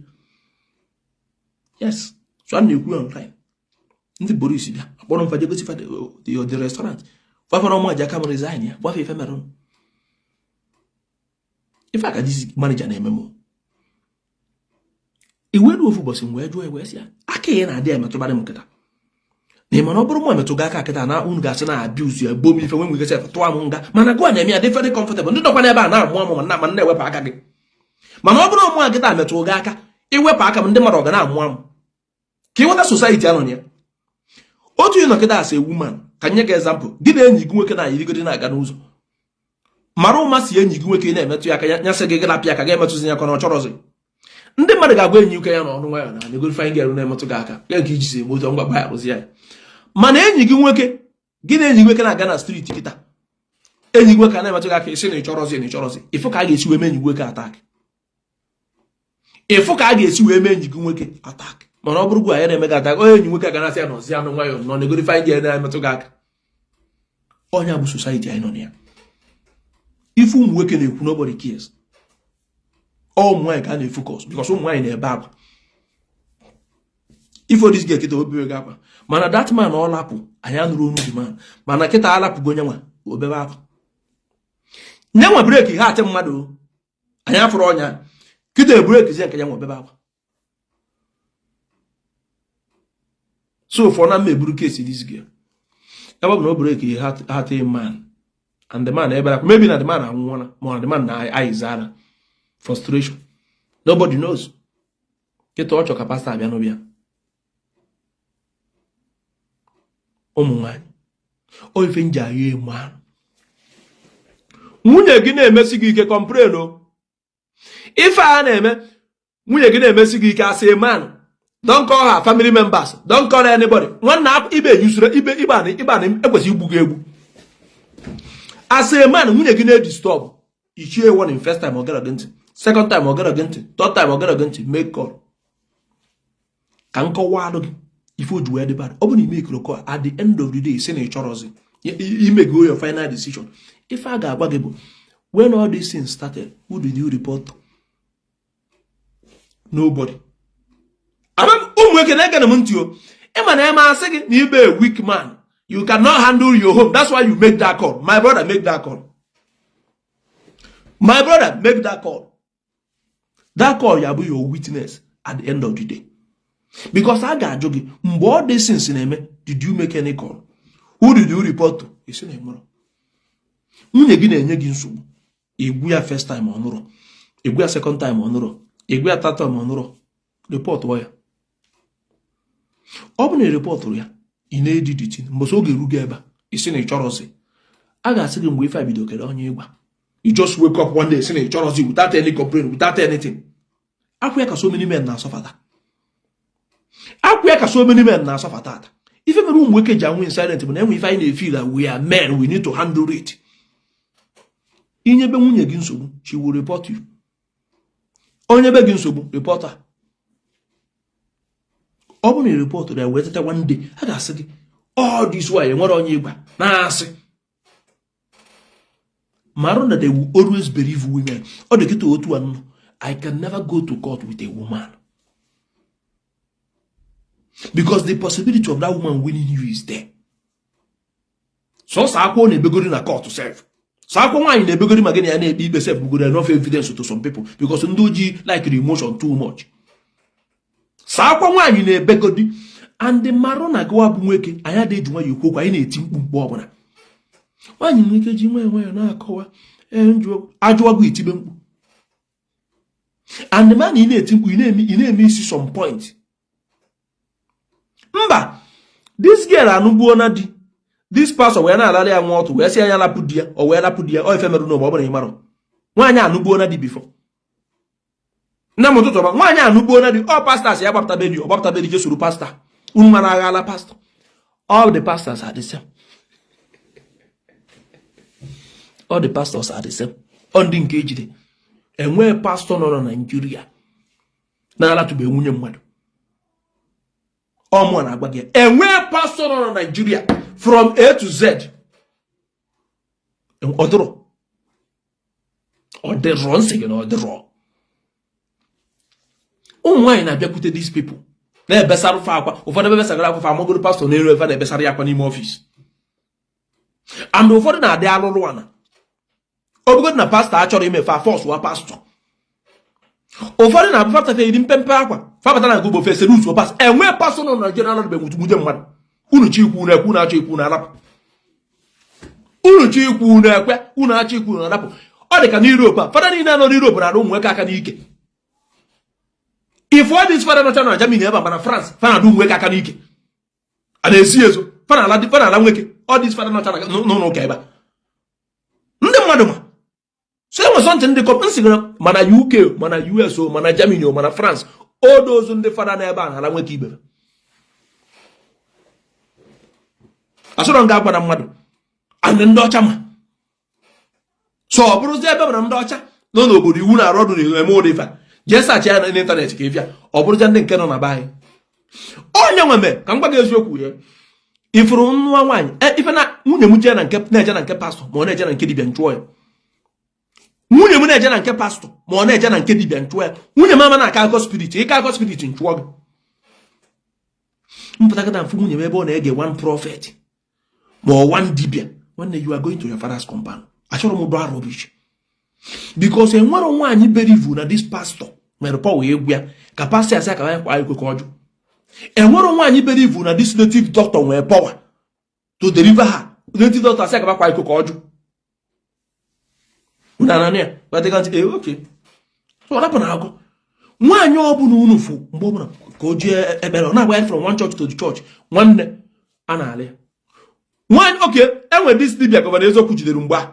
yes. So a na-ekwu ya online, ndị police bịa akpọrọ m faje gosi fa the restaurant, fafara ọmụ aja aka m resign ya, gwafe ife mere ife aka this manager na-eme m. Iwe ofu ụbọchị m wee jụọ, wee sị ya, aka ya na-adị emetụbarị m nkịta na ịmana ọ bụrụ mụ emetụ gị aka kịta na unu ga-asị na abuse ya, gbuo m ife nwe nwere ike tụọ m nga, mana gụa na-eme ya dị very comfortable, ndị nọkwa n'ebe a na-amụ amụ ma na-ewepụ aka gị. Mana ọ bụrụ mụ a kịta metụ gị aka, iwepụ aka m, ndị mmadụ ọ ga na-amụ amụ ka ịghọta society anọ na ya. Otu ị nọ kịta as a woman, ka nye gị example, gị na enyi gị nwoke na-ayirigodi na-aga n'ụzọ, mara ụma si enyi gị nwoke na-emetụ ya aka, ya sị gị rapịa aka, ga-emetụzi ya ka na ọ chọrọzi. Ndị mmadụ ga-agwa enyi nwoke ya na ọnụ nwayọ na negoro fine girl na-emetụ gị aka ya nke iji si eme otu ngwa gba ya. Mana enyi gị nwoke, gị na enyi gị nwoke na-aga na street kịta, enyi gị nwoke na-emetụ gị aka, isi na ịchọrọzi na ịchọrọzi, ịfụ ka a ga-esi wee mee enyi gị nwoke attack, ịfụ ka a ga-esi wee mee enyi gị nwoke attack. Mana ọ bụrụ gwa ya na-eme gị attack, onye enyi nwoke ga na-asị ya nọzi anụ nwayọ nọ negoro fine girl na-emetụ gị aka. Onye bụ society anyị nọ na ya, ife ụmụ nwoke na-ekwu, nobody cares. Ọ ụmụ nwaanyị ka a na-efocus because ụmụ nwaanyị na-ebe akwa. Ifo this girl kịta obere gị akwa, mana that man ọ lapụ, anyị anụrụ onu the man, mana kịta alapụgo onye nwa obebe akwa, nye nwa break ha achị mmadụ, anyị afụrụ ọnya kịta ebreakizie nke ya nwa obebe akwa. So for na m eburu case this girl, ebe ọ bụ na o break heart a man and the man ebere akwa, maybe na the man anwụọla, ma the man na-ayịzara frustration, nobody knows. Kịta ọ chọ ka pastor abịa n'ụbịa ụmụ nwaanyị o ife nji ayọ emu ahụ, nwunye gị na-emesi gị ike, complain o. Ife a na-eme nwunye gị na-emesi gị ike, as a man, don't call her family members, don't call anybody. Nwanne ibe yusure ibe ịgba ịgba ekwesịghị igbu gị egbu. As a man, nwunye gị na-edisturb, ichie warning first time, ọ gara gị ntị. Second time, ọ gere gị ntị. Third time, ọ gere gị ntị. Make call ka m kọwalụ gị ife o ji wee dị bad. Ọ bụ na ime ikoro call, at the end of the day, si na ị chọrọzi imego your final decision, ife a ga-agwa gị bụ, when all these things started, who did you report to? Nobody. Ụmụ nwoke na-ege m ntị o. Ịma na eme asị gị na ibe a weak man, you cannot handle your home, that's why you make that call. My brother, make that call. My brother, make that call. That call ya bụ your witness at the end of the day, because a ga-ajụ gị, mgbe all these things na-eme, did you make any call? Who did you report to? Isi na ịmụrụ nwunye gị na-enye gị nsogbu, egwu ya first time, ọ nụrụ. Egwu ya second time, ọ nụrụ. Egwu ya third time, ọ nụrụ. Report ya. Ọ bụ na ị reportụrụ ya, ị na-edi ditin mbọsị oge erugo ebe a, isi na ị chọrọzi, a ga-asị gị, mgbe ife a bido, kere onye ịgwa? You just wake up one day, si na ị chọrọzi, without any complaint, without anything. Akwụ ya ka so many men na-asọfa taa. Akwụ ya ka so many men na-asọfa tata. Ife mere ụmụ nwoke ji anwụ in silent bụ na enwe ife anyị na-efeel that we are men, we need to handle it. Inyebe nwunye gị nsogbu, she will report you. Onye be gị nsogbu, report her. Ọ bụrụ na ị reportụrụ ya, wee teta one day, a ga-asị gị, all this while enwere onye ịgwa na-asị marụ na they will always believe women. Ọ dị kịta otu a nọ, I can never go to court with a woman because the possibility of that woman winning you is there. Sọsọ akwa ọ na-ebegori na court sef, sọ akwa nwaanyị na-ebegori ma gị na ya na-ekpe ikpe sef, bugoro enough evidence to some people, because ndị ojii like the emotion too much. Sọ akwa nwaanyị na-ebegodi. And marụ na gịwa bụ nwoke, anyị adịghị eji nwayọ ekwu okwu. Anyị na-eti mkpu mkpu ọbụla. Nwaanyị nwere ike ji nwayọ nwayọ na-akọwa. Ee, njụ ajụwago, itibe mkpu. And ma na ị na-eti mkpu, ị na-eme isi some point. Mba, this girl anụgbuo na di this pastor, wee na-alara ya nwa ọtụ, wee sị ya lapụ di ya. O wee lapụ di ya. Ọ ife merụ n'ogbe. Ọ bụrụ na ị marọ, nwaanyị anụgbuo na di before. Nne m, ụtụtụ ọma. Nwaanyị anụgbuo na di. Ọ pastors ya gbapụta be di, ọ gbapụta be di, jesoro pastor. Unu mara agha ala pastor. All the pastors are the same. All the pastors are the same. Ọ ndị nke ejide enwee pastọ nọ na Naịjirịa na-alatụbe nwunye mmadụ. Ọmụa na-agwa gị, enwee pastọ nọ na Naịjirịa from A to Z. Ọ dịrọ, ọ dịrọ. Nsị gị na ọ dịrọ. Ụmụ nwaanyị na-abịakwute these people na-ebesara fa akwa. Ụfọdụ ebe besagara akwa, fa amagoro pastọ n'elu ebe na-ebesara ya akwa n'ime office. And ụfọdụ na-adị alụrụ ana ọ bụgodị na pastọ achọrọ ime fa force wa pastọ. Ụfọdụ na-abụ fata iri mpempe akwa, fabata na gugbo fesere utu pastọ. Enwee pastọ nọ na Naịjirịa anọdụbe nwute mmadụ. Unu chi ikwu, unu ekwe. Unu achọ ikwu, unu arapụ. Unu chi ikwu, unu ekwe. Unu achọ ikwu, unu arapụ. Ọ dị ka n'Europe a, fada niile nọ n'Europe na-arụ ụmụ nwoke aka n'ike. If all this fada nọcha na Germany ebe a, mana France, fa na-adụ ụmụ nwoke aka n'ike, a na-esi ezo, fa na-ala nwoke. All this fada nọcha n'ụlọ ụka ebe a, ndị mmadụ ma so enwe sọntị ndị kọp nsị gị, mana UK, mana US o, mana Germany o, mana France, odozu ndị fada n'ebe a na-ala nwoke ibe. Asọrọ nga agwara mmadụ and ndị ọcha ma so ọ bụrụzi ebe mana ndị ọcha nọ n'obodo iwu na-arụ ọrụ na-eme ụdị ife a, jee search ya n'ịntanetị ka ị bịa. Ọ bụrụzi ndị nke nọ na be anyị, onye nwe me ka m gwa gị eziokwu ya. Ifuru nwa nwaanyị, ife na nwunye m jee na nke na-eje na nke pastọ, ma ọ na-eje na nke dibịa, nchụọ ya. Nwunye m na-eje na nke pastọ, ma ọ na-eje na nke dibịa, nchụọ ya. Nwunye m ama na aka akọ spirit, ịka akọ spirit, nchụọ gị. Mpụta gị na mfụ nwunye m ebe ọ na-ege one prophet ma ọ one dibịa, nwanne, you are going to your father's compound. Achọrọ m ụdọ rubbish, because enwere nwaanyị believe na this pastor nwere power egwu ya ka pastọ asị ka ya kwa ikwe ka ọ jụ. Enwere nwaanyị believe na this native doctor nwere power to deliver her. Native doctor asị ka kwa iko ka ọ jụ. Unu ya ntị. Ee, okay, so ọ rapụ na agụ nwaanyị ọbụla unu fụ mgbe ọbụla ka o jee ekpere, ọ na-agba ya from one church to the church, nwanne, a na-alị ya nwaanyị. Oke enwe this dibia governor Eziokwu jidere mgbe a,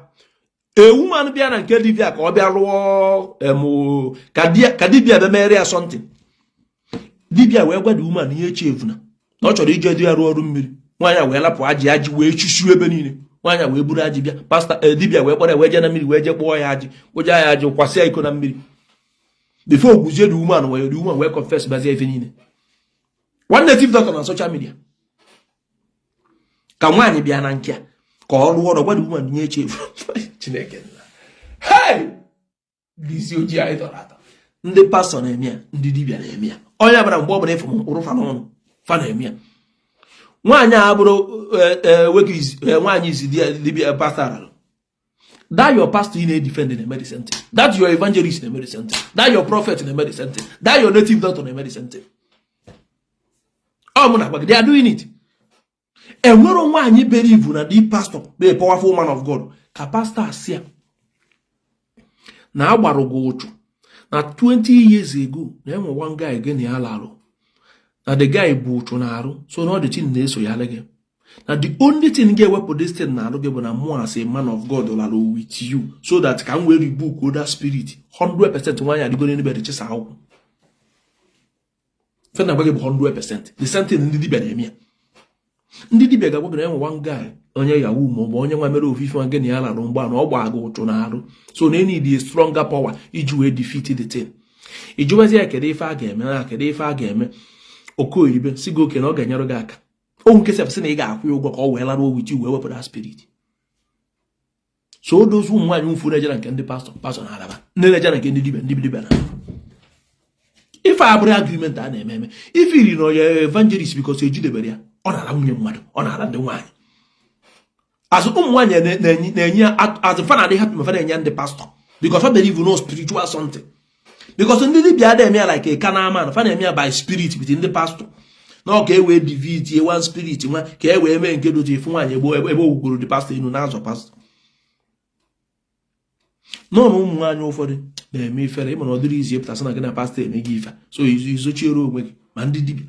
ewu manụ bịa na nke dibia ka ọ bịa rụọ em ka dibia bịa mere ya something. Dibia wee gwa the woman ihe echefuna na ọ chọrọ ije di ya rụọ ọrụ mmiri. Nwaanyị a wee lapụ ajị, ajị wee chụsụ ebe niile. Nwaanyị a wee buru ajị bịa. Pastọ, dibia wee kpọrọ ya wee jee na mmiri, wee jee kpụọ ya ajị, kpụja ya ajị, kwasịa iko na mmiri. Before ogwuzie the woman wee the woman wee confess bazie ife niile. One native doctor na social media ka nwaanyị bịa na nke a ka ọ rụọ ọrụ, gwa the woman nye echefu. Chineke nna, hey, ndị isi ojii anyị tọrọ atọ. Ndị pastọ na-eme ya, ndị dibịa na-eme ya, onye ọbụla mgbe ọbụla ịfụ mkpụrụ fa n'ọnụ fa na-eme ya. Nwaanyị a bụrụ nwoke nwaanyị izi dibịa pastọ aralụ. That your pastor ị na-edefend na-eme the same thing. That your evangelist na-eme the same thing. That your prophet na-eme the same thing. That your native doctor na-eme the same thing. Ọ mụ na-agwa gị, they are doing it. Enwero nwaanyị believe na the pastor bụ a powerful man of God ka pastor asị ya na agbara gị ụchụ na 20 years ago na enwe one guy gị na ya larụ, na the guy bụ ụchụ na-arụ, so na ọ dị thing na-eso ya gị, na the only thing ga-ewepụ this thing na arụ gị bụ na mụ as a man of God lara with you, so that ka m wee rebuke that spirit. 100% nwaanyị adịgo n'elu bed chịsa akwụkwọ fe na gwa gị bụ 100% the same thing ndị dibịa na-eme ya. Ndị dibịa ga-agwa gị na enwe one guy onye yahoo ma ọ bụ onye nwa mere ofufe nwa gị na ya larụ mgba na ọ gba gị ụchụ na arụ, so na need a stronger power iji wee defeat the thing. Ijubazi ya kedu ife a ga-eme na kedu ife a ga-eme, okoyibe si gị oke na ọ ga-enyere gị aka. O nke sef sị na ị ga-akwụ ya ụgwọ ka ọ wee lara with you wee wepụ that spirit. So o dozi ụmụ nwaanyị mfu na-eje na nke ndị pastọ, pastọ na-alaba, ndị na-eje na nke ndị dibịa, ndị dibịa na ife abụrụ agreement a na-eme eme. Ife iri na onye evangelist because ejidebere ya, ọ na-ara nwunye mmadụ, ọ na-ara ndị nwaanyị azụ. Ụmụ nwaanyị na-enye azụ fa na-adị happy ma fa na-enye ndị pastọ because ọ believe no spiritual something, because ndị dibịa ada eme ya like a carnal man, fa na-eme ya by spirit with ndị pastọ na ọ ka e wee defeat one spirit nwa ka e wee mee nke dotu ifu nwaanyị egbo ebe owugoro dị pastọ enu na-azọ pastọ nọ na ụmụ nwaanyị ụfọdụ na-eme ifere ịma na ọ dịrị izi ịpụtasị na gị na pastọ eme gị ife, so izochiere onwe gị ma ndị dibịa.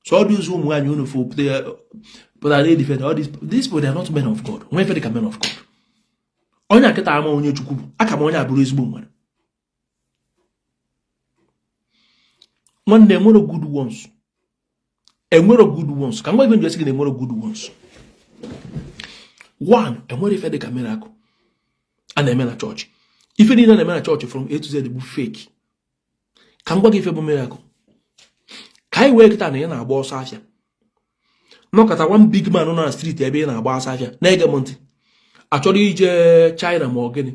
So ọ dị ụzọ ụmụ nwaanyị unu fụ pụtara na defend all these people, they are not men of God. Nwe ife dị ka men of God. Onye akịta ama onye Chukwu bụ aka m onye abụrụ ezigbo mmadụ. Nwanne, enwero good ones, enwero good ones. Ka ngwa ife njesi gị na enwero good ones. One, enwere ife dị ka miracle a na-eme na chọọchị. Ife niile na-eme na chọọchị from A to Z bụ fake. Ka m gwa gị ife bụ miracle. Ka anyị wee kịta na ị na-agba ọsọ afịa nọkọta, one big man nọ na street ebe ị na-agba ọsọ afịa na-ege m ntị achọrọ ije China ma ọ gịnị,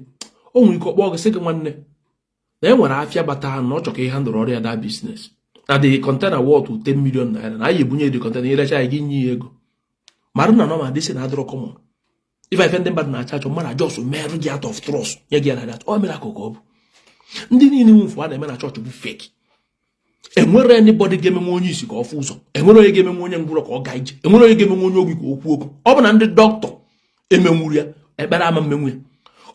o nwere ike ọkpọ gị sị gị, nwanne, na e nwere afịa bata na ọ chọ ka ihe ndụrụ ọrụ ya da business na the container worth 10 million naira, na anyị ebunye the container, irecha ya gị nye ya ego. Mara na normal dị sị na adịrọ common. Ife ife ndị mmadụ na-achọ achọ mmadụ just merụ gị out of trust nye gị ya na that ọ miracle ka ọ bụ. Ndị niile nwụfu a na-eme na chọọchị bụ fake. Enwere anybody ga-emenwe onye isi ka ọ fụ ụzọ, enwere onye ga-emenwe onye ngwụrọ ka ọ gaa ije, enwere onye ga-emenwe onye ogbi ka o kwuo okwu. Ọ bụ na ndị dọkịta emenwuru ya, ekpere ama mmenwu ya.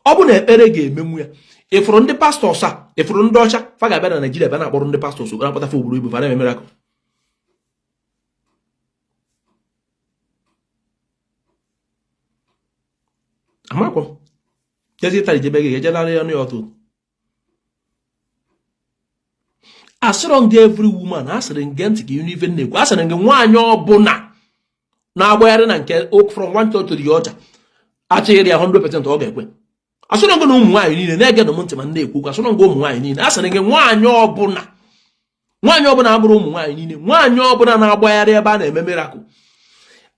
Ọ bụ na ekpere ga-emenwu ya. Ịfụrụ ndị pastors a, ịfụrụ ndị ọcha fa ga-abịa na Naijiria bịa na-akpọrọ ndị pastors na-akpọta fa obodo ibo fa na-eme miracle. Amakwa jezi ịtara ijebe gị ejelarị ọnụ ya ọtụ. Asịrọ m gị every woman, asịrị m gee ntị ka ịnụ ife na-ekwu. Asịrị m gị nwaanyị ọbụla na-agbagharị na nke from one church to the other achịghịrị ya 100% ọ ga-ekwe. Asịrọ gị na ụmụ nwaanyị niile na-ege m ntị ma na-ekwu okwu. Asịrọ gị ụmụ nwaanyị niile, asịrị gị nwaanyị ọbụla. Nwaanyị ọbụla abụrụ ụmụ nwaanyị niile. Nwaanyị ọbụla na-agbagharị ebe a na-eme miracle,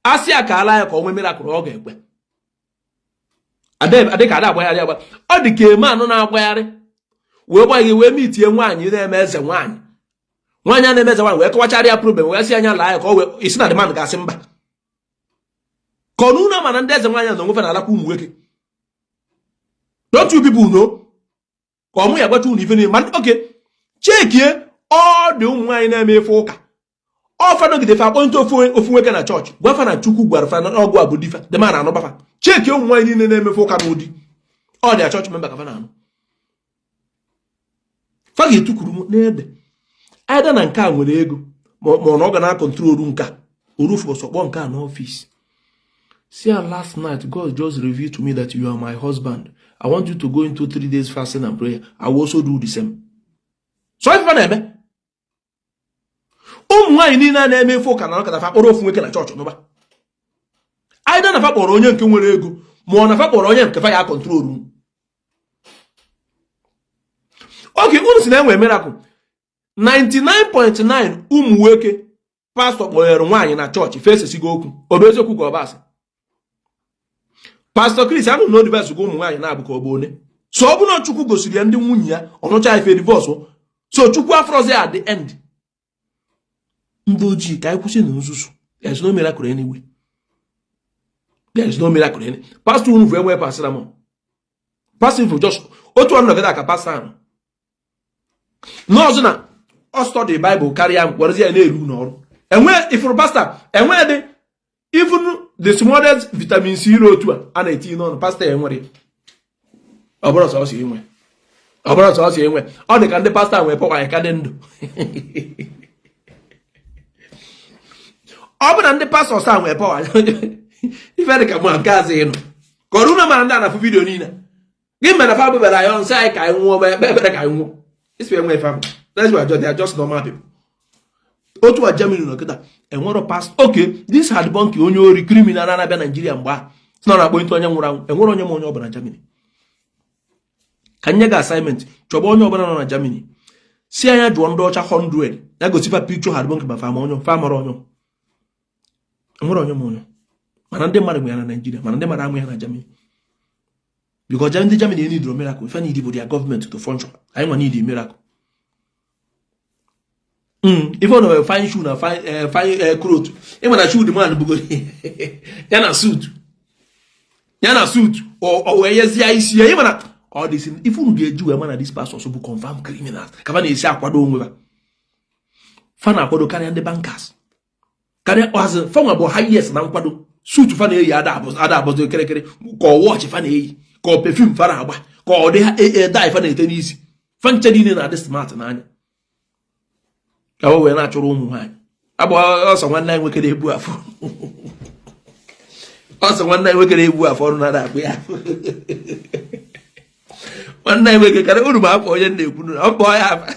asị ya ka ala ya ka ọ nwee miracle, ọ ga-ekwe. Adị ka ada agbagharị agba, ọ dị ka eme anụ na-agbagharị wee gba gị wee mitie nwaanyị na-eme eze nwaanyị. Nwaanyị a na-eme eze nwaanyị wee kọwachara ya problem wee sị anya laa ya ka ọ wee isi na demand ga-asị mba ka ọ n'ụlọ. Mana ndị eze nwaanyị na onwefe na-alakwa ụmụ nwoke. Don't you people know? Ka ọmụ ya gwacha unu ife niile. Ma oke chekie, ọ dị ụmụ nwaanyị na-eme ife ụka ọ fanọgide fa akpọnte ofu ofu nwoke na chọọchị gwa fa na Chukwu gwara fa na ọgụ a bụ difa dị ma na anụbafa. Chekie ụmụ nwaanyị niile na-emefe ụka n'ụdị ọ dị a chọọchị member ka fa na-anụ fa ga-etukwuru m n'ede aida na nke a nwere ego ma ọ na ọ ga na-acontrolu nke a orufu ọsọ kpọọ nke a n'ọfịs si ya, "Last night God just revealed to me that you are my husband. I want you to go into 3 days fasting and prayer. I will also do the same." So ife na-eme ụmụ nwaanyị niile a na-eme ife ụka na ọkata fa kpọrọ ofu nwoke na chọọchị n'ụba aida na fa kpọrọ onye nke nwere ego ma ọ na fa kpọrọ onye nke fa ya controlu. Okay, unu si na enwe miracle. 99.9 ụmụ nwoke pastọ kpọnyere nwaanyị na chọọchị fesesigo okwu. Ọ bụ eziokwu ka ọ bụ asị? Pastọ Chris anụ na o divorce go ụmụ nwaanyị na-abụ ka ọ bụ one. So ọ bụ na Chukwu gosiri ya ndị nwunye ya, ọ nụcha ife divorce. So Chukwu afrozi at the end. Ndị ojii, ka anyị kwụsị na nzuzu. There is no miracle anyway. There is no miracle anyway. Pastọ unu bụ enwe pasịra m pastọ bụ just otu ọnụ nọgide ka pastọ ahụ n'ọzọ na ọ study Bible karịa m, werezi ya na-eru n'ọrụ. Enwe ifuru pastọ enwe dị even the smallest vitamin C ire otu a na-etinye n'ọnụ pastọ ya enwere. Ọ bụrụ sọsọ inwe, ọ bụrụ sọsọ enwe, ọ dị ka ndị pastọ nwee power anyị ka dị ndụ. Ọ bụ na ndị pastọ sa nwee power ife dị ka mụ nke azụ ịnụ ka ọrụ na mara ndị a na-afụ video niile gị mere na fa bụbara anyị nsị anyị ka anyị nwụọ ma ekpe ekpere ka anyị nwụọ isi enwe ife ahụ. That's why they are just normal people. Otu a Germany nọ kịta enwero pastọ. Okay, this Reinhard Bonnke onye ori criminal na-abịa Naijiria mgbe a sị na ọ na-akpọ onye nwụrụ anwụ, enwere onye ma onye ọbụla Germany. Ka nye gị assignment, chọba onye ọbụla nọ na Germany, si anya jụọ ndị ọcha 100 ya gosifa picture Reinhard Bonnke ma fama onye fa mara onye enwere onye ma onye. Mana ndị mmadụ nwe ya na Naijiria, mana ndị mmadụ amụ ya na Germany, because ndị Germany need miracle. Ife need bụ their government to function. Anyị nwa need miracle. Ife ọ na fine shoe na fine fine cloth, ịma na shoe dị man bugoro ya na suit, ya na suit o wee yezie isi ya. Ịma na ọ dị ife unu ga-eji wee mana these pastors bụ confirm criminals ka fa na-esi akwado onwe fa. Fa na-akwado karịa ndị bankers, karịa ọhazi fanwa bụ highest na nkwado. Suit fa na-eyi ada abụzi kịrịkịrị ka ọ watch fa na-eyi, ka ọ perfume fa na-agba, ka ọ dị dye fa na-ete n'isi fa nche niile na-adị smart n'anya ka o wee na-achụrụ ụmụ nwaanyị agba ọsọ. Nwanne anyị nwoke na-ebu afọ ọsọ, nwanne anyị nwoke na-ebu afọ ọnụ na-ada akpụ ya. Nwanne anyị nwoke karịa unu ma afọ onye na-ekwu ọ kpọọ ya afa,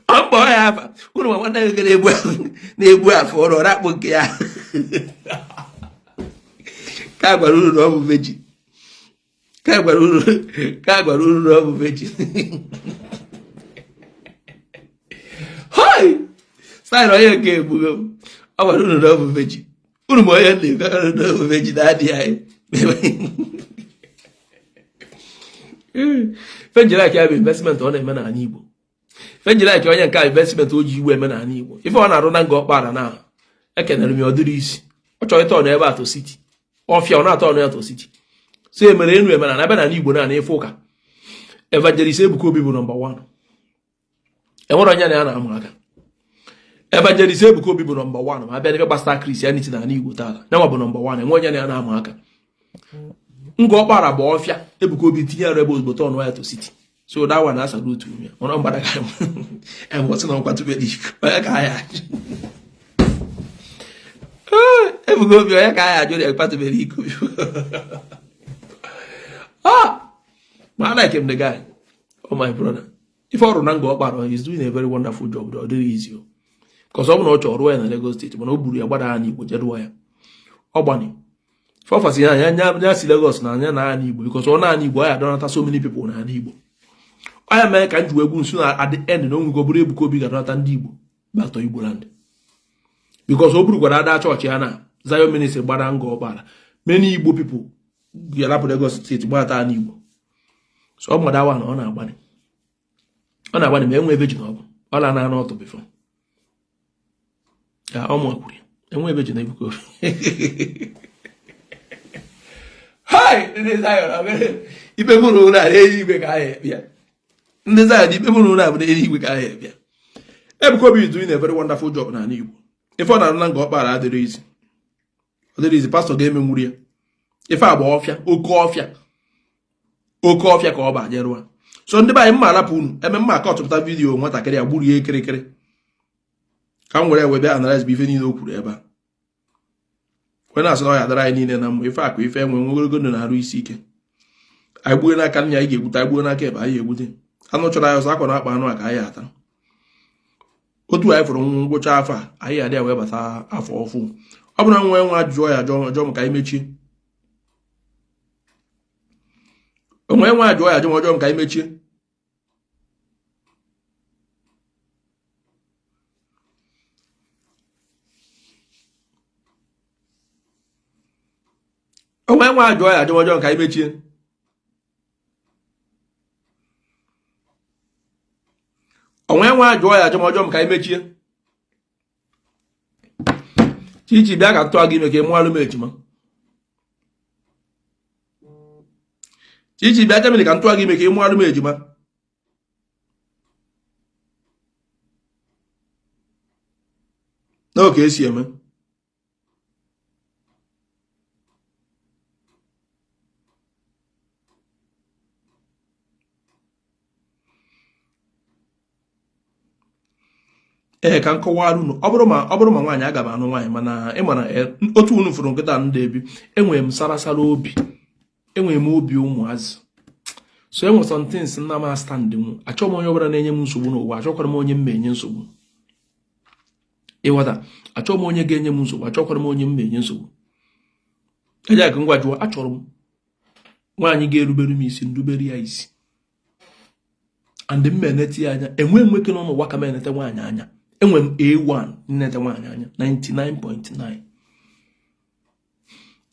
ọ kpọọ ya afa unu ma. Nwanne anyị nwoke na-ebu afọ ọnụ, ọ na-akpụ nke ya ka a gwara unu na ọ bụ virgin, ka a gwara unu, ka a gwara unu na ọ bụ virgin. Hoi style onye nke egbugo m, ọ gwara unu na ọ bụ virgin. Unu ma onye na-ekwu na ọ bụ virgin na-adịghị anyị fenjiri ya bụ investment ọ na-eme n'ala Igbo. Fenjiri aka onye nke a investment o ji iwe eme n'ala Igbo, ife ọ na-arụ na Ngor Okpala na ekenere m ya, ọ dịrị easy. Ọ chọrọ ịtọ n'ebe atọ city ọfịa, ọ na-atọ ọnụ ya atọ city. So emere enu emere na abịa n'ala Igbo na ife ụka Evangelist Ebuka Obi bụ number 1. Enwere onye na ya na-amụ aka. Evangelist Ebuka Obi bụ number 1 ma abịa n'ebe gbasara Christianity n'ala Igbo taata. Nyanwa bụ number 1, enwe onye na ya na-amụ aka. Ngor Okpala bụ ọfịa Ebuka Obi tinye arụ ebe ozugbo turn ya to city. So that one asa otu ya ọnụ mgbada ka embọsị na nkwatụbeghị onye ka anyị ajụ Ebuka Obi, onye ka anyị ajụ na ekwatụbeghị iko. Ah, ma I like him, the guy. Oh, my brother, ife ọrụ na Ngor Okpala, he's doing a very wonderful job. Ọ dịrị easy o, because ọ bụ na ọ chọrọ rụọ ya na Lagos State, mana o buru ya gbada ha n'Igbo jee rụọ ya. Ọ gbani fọfasị ya anya ya si Lagos na anya na ana Igbo, because ọ na ana Igbo ọ ya adọnata so many people na ana Igbo. Ọ ya mere ka m ji wee gwu nso na at the end na onwego bụrụ Ebuka Obi ga-adọnata ndị Igbo back to Igbo land, because o burukwara ada chọọchị ya na Zion Ministry gbara Ngor Okpala, many Igbo people ga-arapụ Lagos State gbata ana Igbo. So ọ madawa na ọ na-agbani, ọ na-agbani ma enwe virgin ọ bụ ọ na ana ọtụ before ka ọ mụakwuru ya enwe virgin Ebuka Obi. Hai, ndị Zion, ikpe mụrụ ụlọ a n'eluigwe ka anyị ekpe ya. Ndị Zion, ikpe mụrụ ụlọ a bụ n'eluigwe ka anyị ekpe ya. Ebuka Obi is doing a very wonderful job n'ala Igbo. Ife ọ na-arụ na Ngor Okpala adịrị easy, ọ dịrị easy. Pastọ ga-emenwuru ya ife agba ọfịa, oke ọfịa, oke ọfịa ka ọ ba jerụa. So ndị be anyị, mma arapụ unu eme mma aka ọtụpụta video nwatakịrị a gburu ya kịrịkịrị ka m were wee bịa analyze bụ ife niile o kwuru ebe a wee na-asị na ọ ya dara anyị niile na mma. Ife akụ ife enwe nwe ogologo ndụ na arụ isi ike. Anyị gbuo n'aka nri anyị ga-egbute, anyị gbuo n'aka ekpe anyị ga-egbute. Anụ chọrọ anyị ọsọ akwa na akpa anụ a ka anyị ata. Otu anyị fụrụ ngwụcha afọ a anyị adị wee bata afọ ọfụ. Ọ bụrụ na nwa nwa jụọ ya jụọ m ka anyị mechie, onwe nwa jụọ ya jụọ m ka anyị mechie. Onwe nwa jụọ ya ajụmọjọ ka anyị mechie. Onwe nwa jụọ ya ajụmọjọ m ka anyị mechie. Chichi, bịa ka tụọ gị ime ka ị mụọlụ m ejima. Chichi, bịa Germany ka m tụọ gị ime ka ị mụọlụ m ejima. N'oge esi eme ee ka m kọwara unu, ọ bụrụ ma nwaanyị, aga m anụ nwaanyị, mana ị mara e, otu unu fụrụ nkịta ndị ebi, enwere m sarasara obi, enwere m obi ụmụazị, so enwere some things nna m stand nwu. Achọghị m onye ọbụla na-enye m nsogbu n'ụwa, achọkwara m onye m ma enye nsogbu. Ịghọta? Achọghị m onye ga-enye m nsogbu, achọkwara m onye m ma enye nsogbu. Eji akụ ngwa jụọ, achọrọ m nwaanyị ga-erubere m isi, ndubere ya isi, and m enete ya anya. Enwe nwoke nọ n'ụwa ka m enete nwaanyị anya. Enwe m A1 nnete nwaanyị anya 99.9.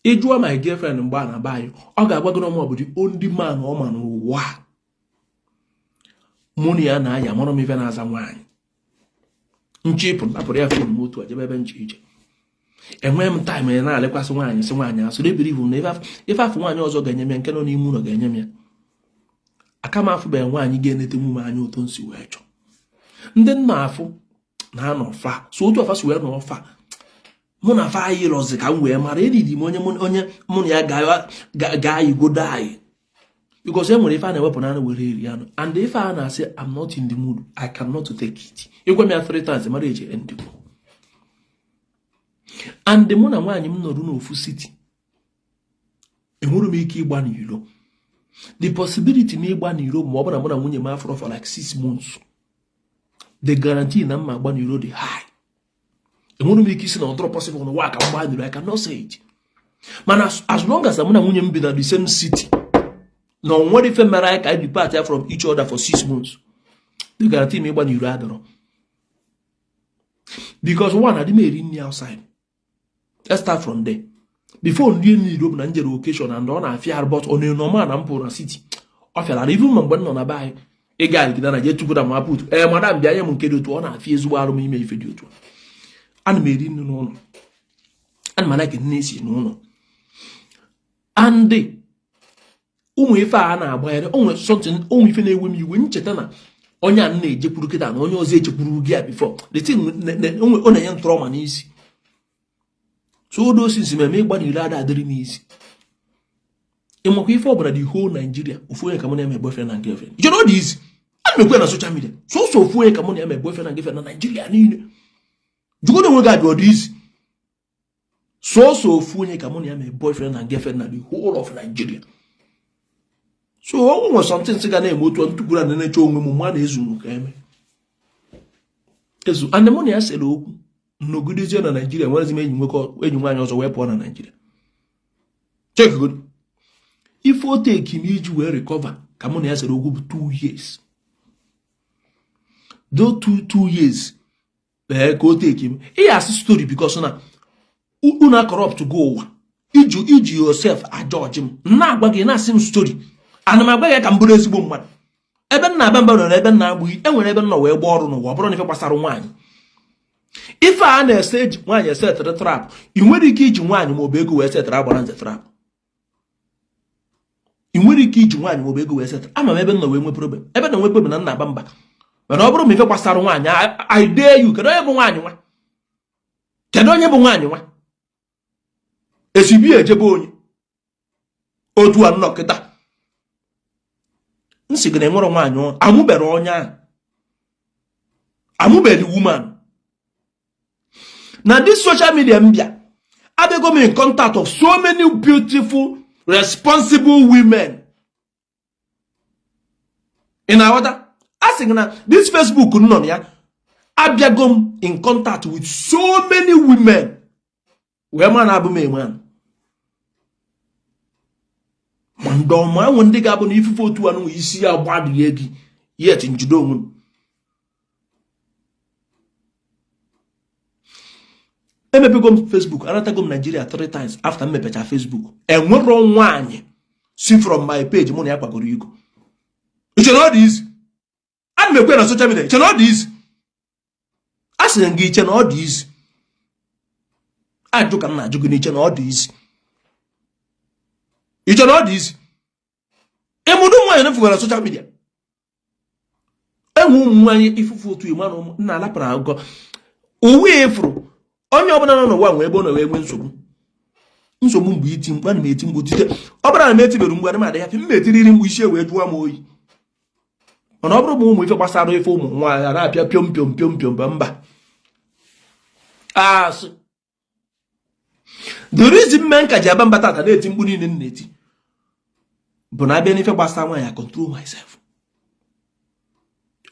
Ị jụọ my girlfriend mgbe a na-aba anyị, ọ ga-agwa gị na ọ bụ the only man ọ ma n'ụwa mụ na ya na-aya mara m ife na-aza nwaanyị. Nchịpụ napụrụ ya phone m otu a jebe ebe nche ije. Enweghị m time ya na-alekwasị nwaanyị, sị nwaanyị asụrụ ebiri ibu na ife afụ nwaanyị ọzọ ga-enye m ya, nke nọ n'ime ụlọ ga-enye m ya. Aka m afụbeghị nwaanyị ga-enete nwume anya otu nsi wee chọọ. Ndị nna afụ na-anọ fa so otu ọfa si wee nọ fa, mụ na fa anyị lọzi ka m wee mara eriri m onye onye mụ na ya ga-ayigodo anyị, because e nwere ife a na-ewepụ na were eri anụ, and ife a na-asị, "I'm not in the mood, I cannot take it." Ịgwa m ya three times, mara eji end. And mụ na nwaanyị m nọrụ n'ofu city, enwere m ike ịgba n'iro. The possibility m ịgba n'iro ma ọ bụ na mụ na nwunye m afọrọ for like 6 months, the guarantee na mma agba n'iro dị high. Enwere m ike isi na ọ dịrọ possible n'ụwa ka m gbaa n'iro, I cannot say it. Mana as long as mụ na nwunye m bi na the same city, na o nwere ife mere anyị ka anyị depart ya from each other for 6 months, the guarantee m ịgba n'iro adọrọ, because one, adị m eri nri outside. Let's start from there. Before nri n'iro bụ na njere occasion and ọ na-afịa arụ, but ọ na-enọma na m pụrụ na city, ọ fịara. Even ma mgbe m nọ na be anyị, ị ga-agide na jee tukwuda ma put ee madam, bịa nye m nke dị otu, ọ na-afịa ezigbo arụ m ime ife dị otu. Ana m eri nri n'ụlọ, ana m alike nne esi n'ụlọ, and ụmụ ife a na-agbagharị onwe something, ụmụ ife na-ewe m iwe ncheta na onye a na-ejekwuru kịta na onye ọzọ echekwuru gị a before, the thing ọ na-enye m trauma n'isi. So those things mere ịgba n'ire ada adịrị m isi. Ịmakwa ife ọbụla, the whole Nigeria, ofu onye ka mụ na-eme boyfriend and girlfriend. You know this, ana m ekwe na social media, sọsọ ofu onye ka mụ na-eme boyfriend and girlfriend na Nigeria niile. Jụgodo onwe gị ajụ, ọ dị isi sọsọ ofu onye ka mụ na ya mee boyfriend and girlfriend na the whole of Nigeria. So o nwere something ga na-eme otu ntụkwuru a na-eche onwe m ma na-ezu ka eme ezu, and mụ na ya sere okwu nọgidezie na Nigeria, nwerezi m enyi nwoke, enyi nwaanyị ọzọ wee pụọ na Nigeria. Chekigoro ife o take m iji wee recover ka mụ na ya sere okwu bụ 2 years, do 2 years ee ka o take m. Ị asị story because na unu corrupt go ụwa iji yourself ajọji m na-agwa gị, na-asị m story. Ana m agwa gị ka m bụrụ ezigbo mmadụ. Ebe m na-aba mba nọ ebe m na-agbụghị, enwere ebe m nọ wee gbaa ọrụ n'ụwa. Ọ bụrụ na ife gbasara nwaanyị, ife a na-ese eji nwaanyị esetịrị trap, ị nwere ike iji nwaanyị maọbụ ego wee setịrị agbara nze trap. Ị nwere ike iji nwaanyị maọbụ ego wee setịrị. Ama m ebe m nọ wee nwee problem, ebe na nwe problem na nna aba mba. Mana ọ bụrụ ma ife gbasara nwaanyị, I dare you. Kedu onye bụ nwaanyị nwa? Kedu onye bụ nwaanyị nwa? Esibi ejebe onye otu a nnọọ kịta nsị gị na enwere nwaanyị amụbere, onye ahụ amụbere woman na this social media. M bịa abịago m in contact of so many beautiful, responsible women. Ị na-aghọta? A sị gị na this Facebook nọ na ya, abịago m in contact with so many women wee ma na abụ m enwe ma ndị ọma enwe, ndị ga-abụ na ifufe otu anụ isi ya gbadie gị, yet njide onwe m. Emepego m Facebook, anatago m Nigeria three times after m mepecha Facebook. Enwero nwaanyị si from my page mụ na ya kwagoro iko. Iche na ọ dị easy? Ana m ekwe na social media. Iche na ọ dị easy? A sịrị m gị, iche na ọ dị easy? Ajụ ka m na-ajụ gị, n'iche na ọ dị easy? Iche na ọ dị easy? Ịmụdụ nwaanyị na-efugara na social media, enwe ụmụ nwaanyị ifufu otu ịma na nna alapụrụ akụkọ uwe efuru. Onye ọbụla nọ n'ụwa nwee ebe ọ na-enwe enwe nsogbu. Nsogbu mgbe iti mkpu, ana m eti mkpu tite. Ọ bụrụ na m etibere mgbe ana m adị happy, m etiriri mkpu isi wee jụọ m oyi. Mana ọ bụrụ ma ụmụ ife gbasara ife ụmụ nwaanyị a na-apịa piom piom piom piom, mba, asị. The reason mme nka ji aba mba tata na-eti mkpu niile m na-eti bụ na abịa n'ife gbasara nwaanyị, I control myself,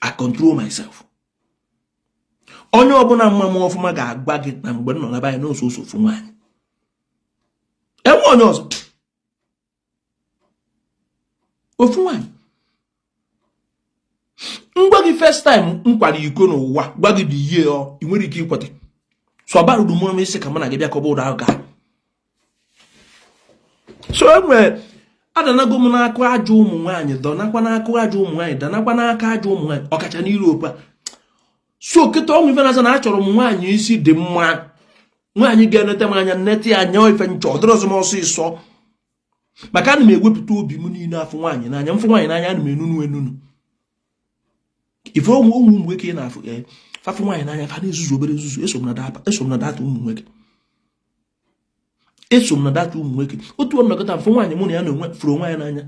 I control myself. Onye ọbụla mma m ọfụma ga-agwa gị na mgbe m nọ na be anyị n'oso oso ofu nwaanyị, enwe onye ọzọ, ofu nwaanyị. M gwa gị, first time m kwara iko n'ụwa, gwa gị dị ihe ọ ị nwere ike ikweta. So ọbara uru mụrụ m isi ka mụ na gị bịa kọba ụda ahụ gaa. So enwe adanago m n'aka ajọ ụmụ nwaanyị, dọnakwa n'aka ajọ ụmụ nwaanyị, danakwa n'aka ajọ ụmụ nwaanyị, ọkacha n'Europe a. So kịta ọnwụ ife na-aza na achọrọ m nwaanyị isi dị mma, nwaanyị ga-enete m anya, nnete ya anya, ife nchọ ọ dịrọzọ m ọsịsọ, maka ana m ewepụta obi m niile afụ nwaanyị n'anya. M fụ nwaanyị n'anya, ana m enunu enunu ife. Ụmụ ụmụ nwoke na-afụ fafụ nwaanyị n'anya, fa na-ezuzu obere nzuzu. Eso m na that ụmụ nwoke, eso m na that ụmụ nwoke. Otu ọnọkọta mfụ nwaanyị, mụ na ya na onwe fụrụ onwe ya n'anya,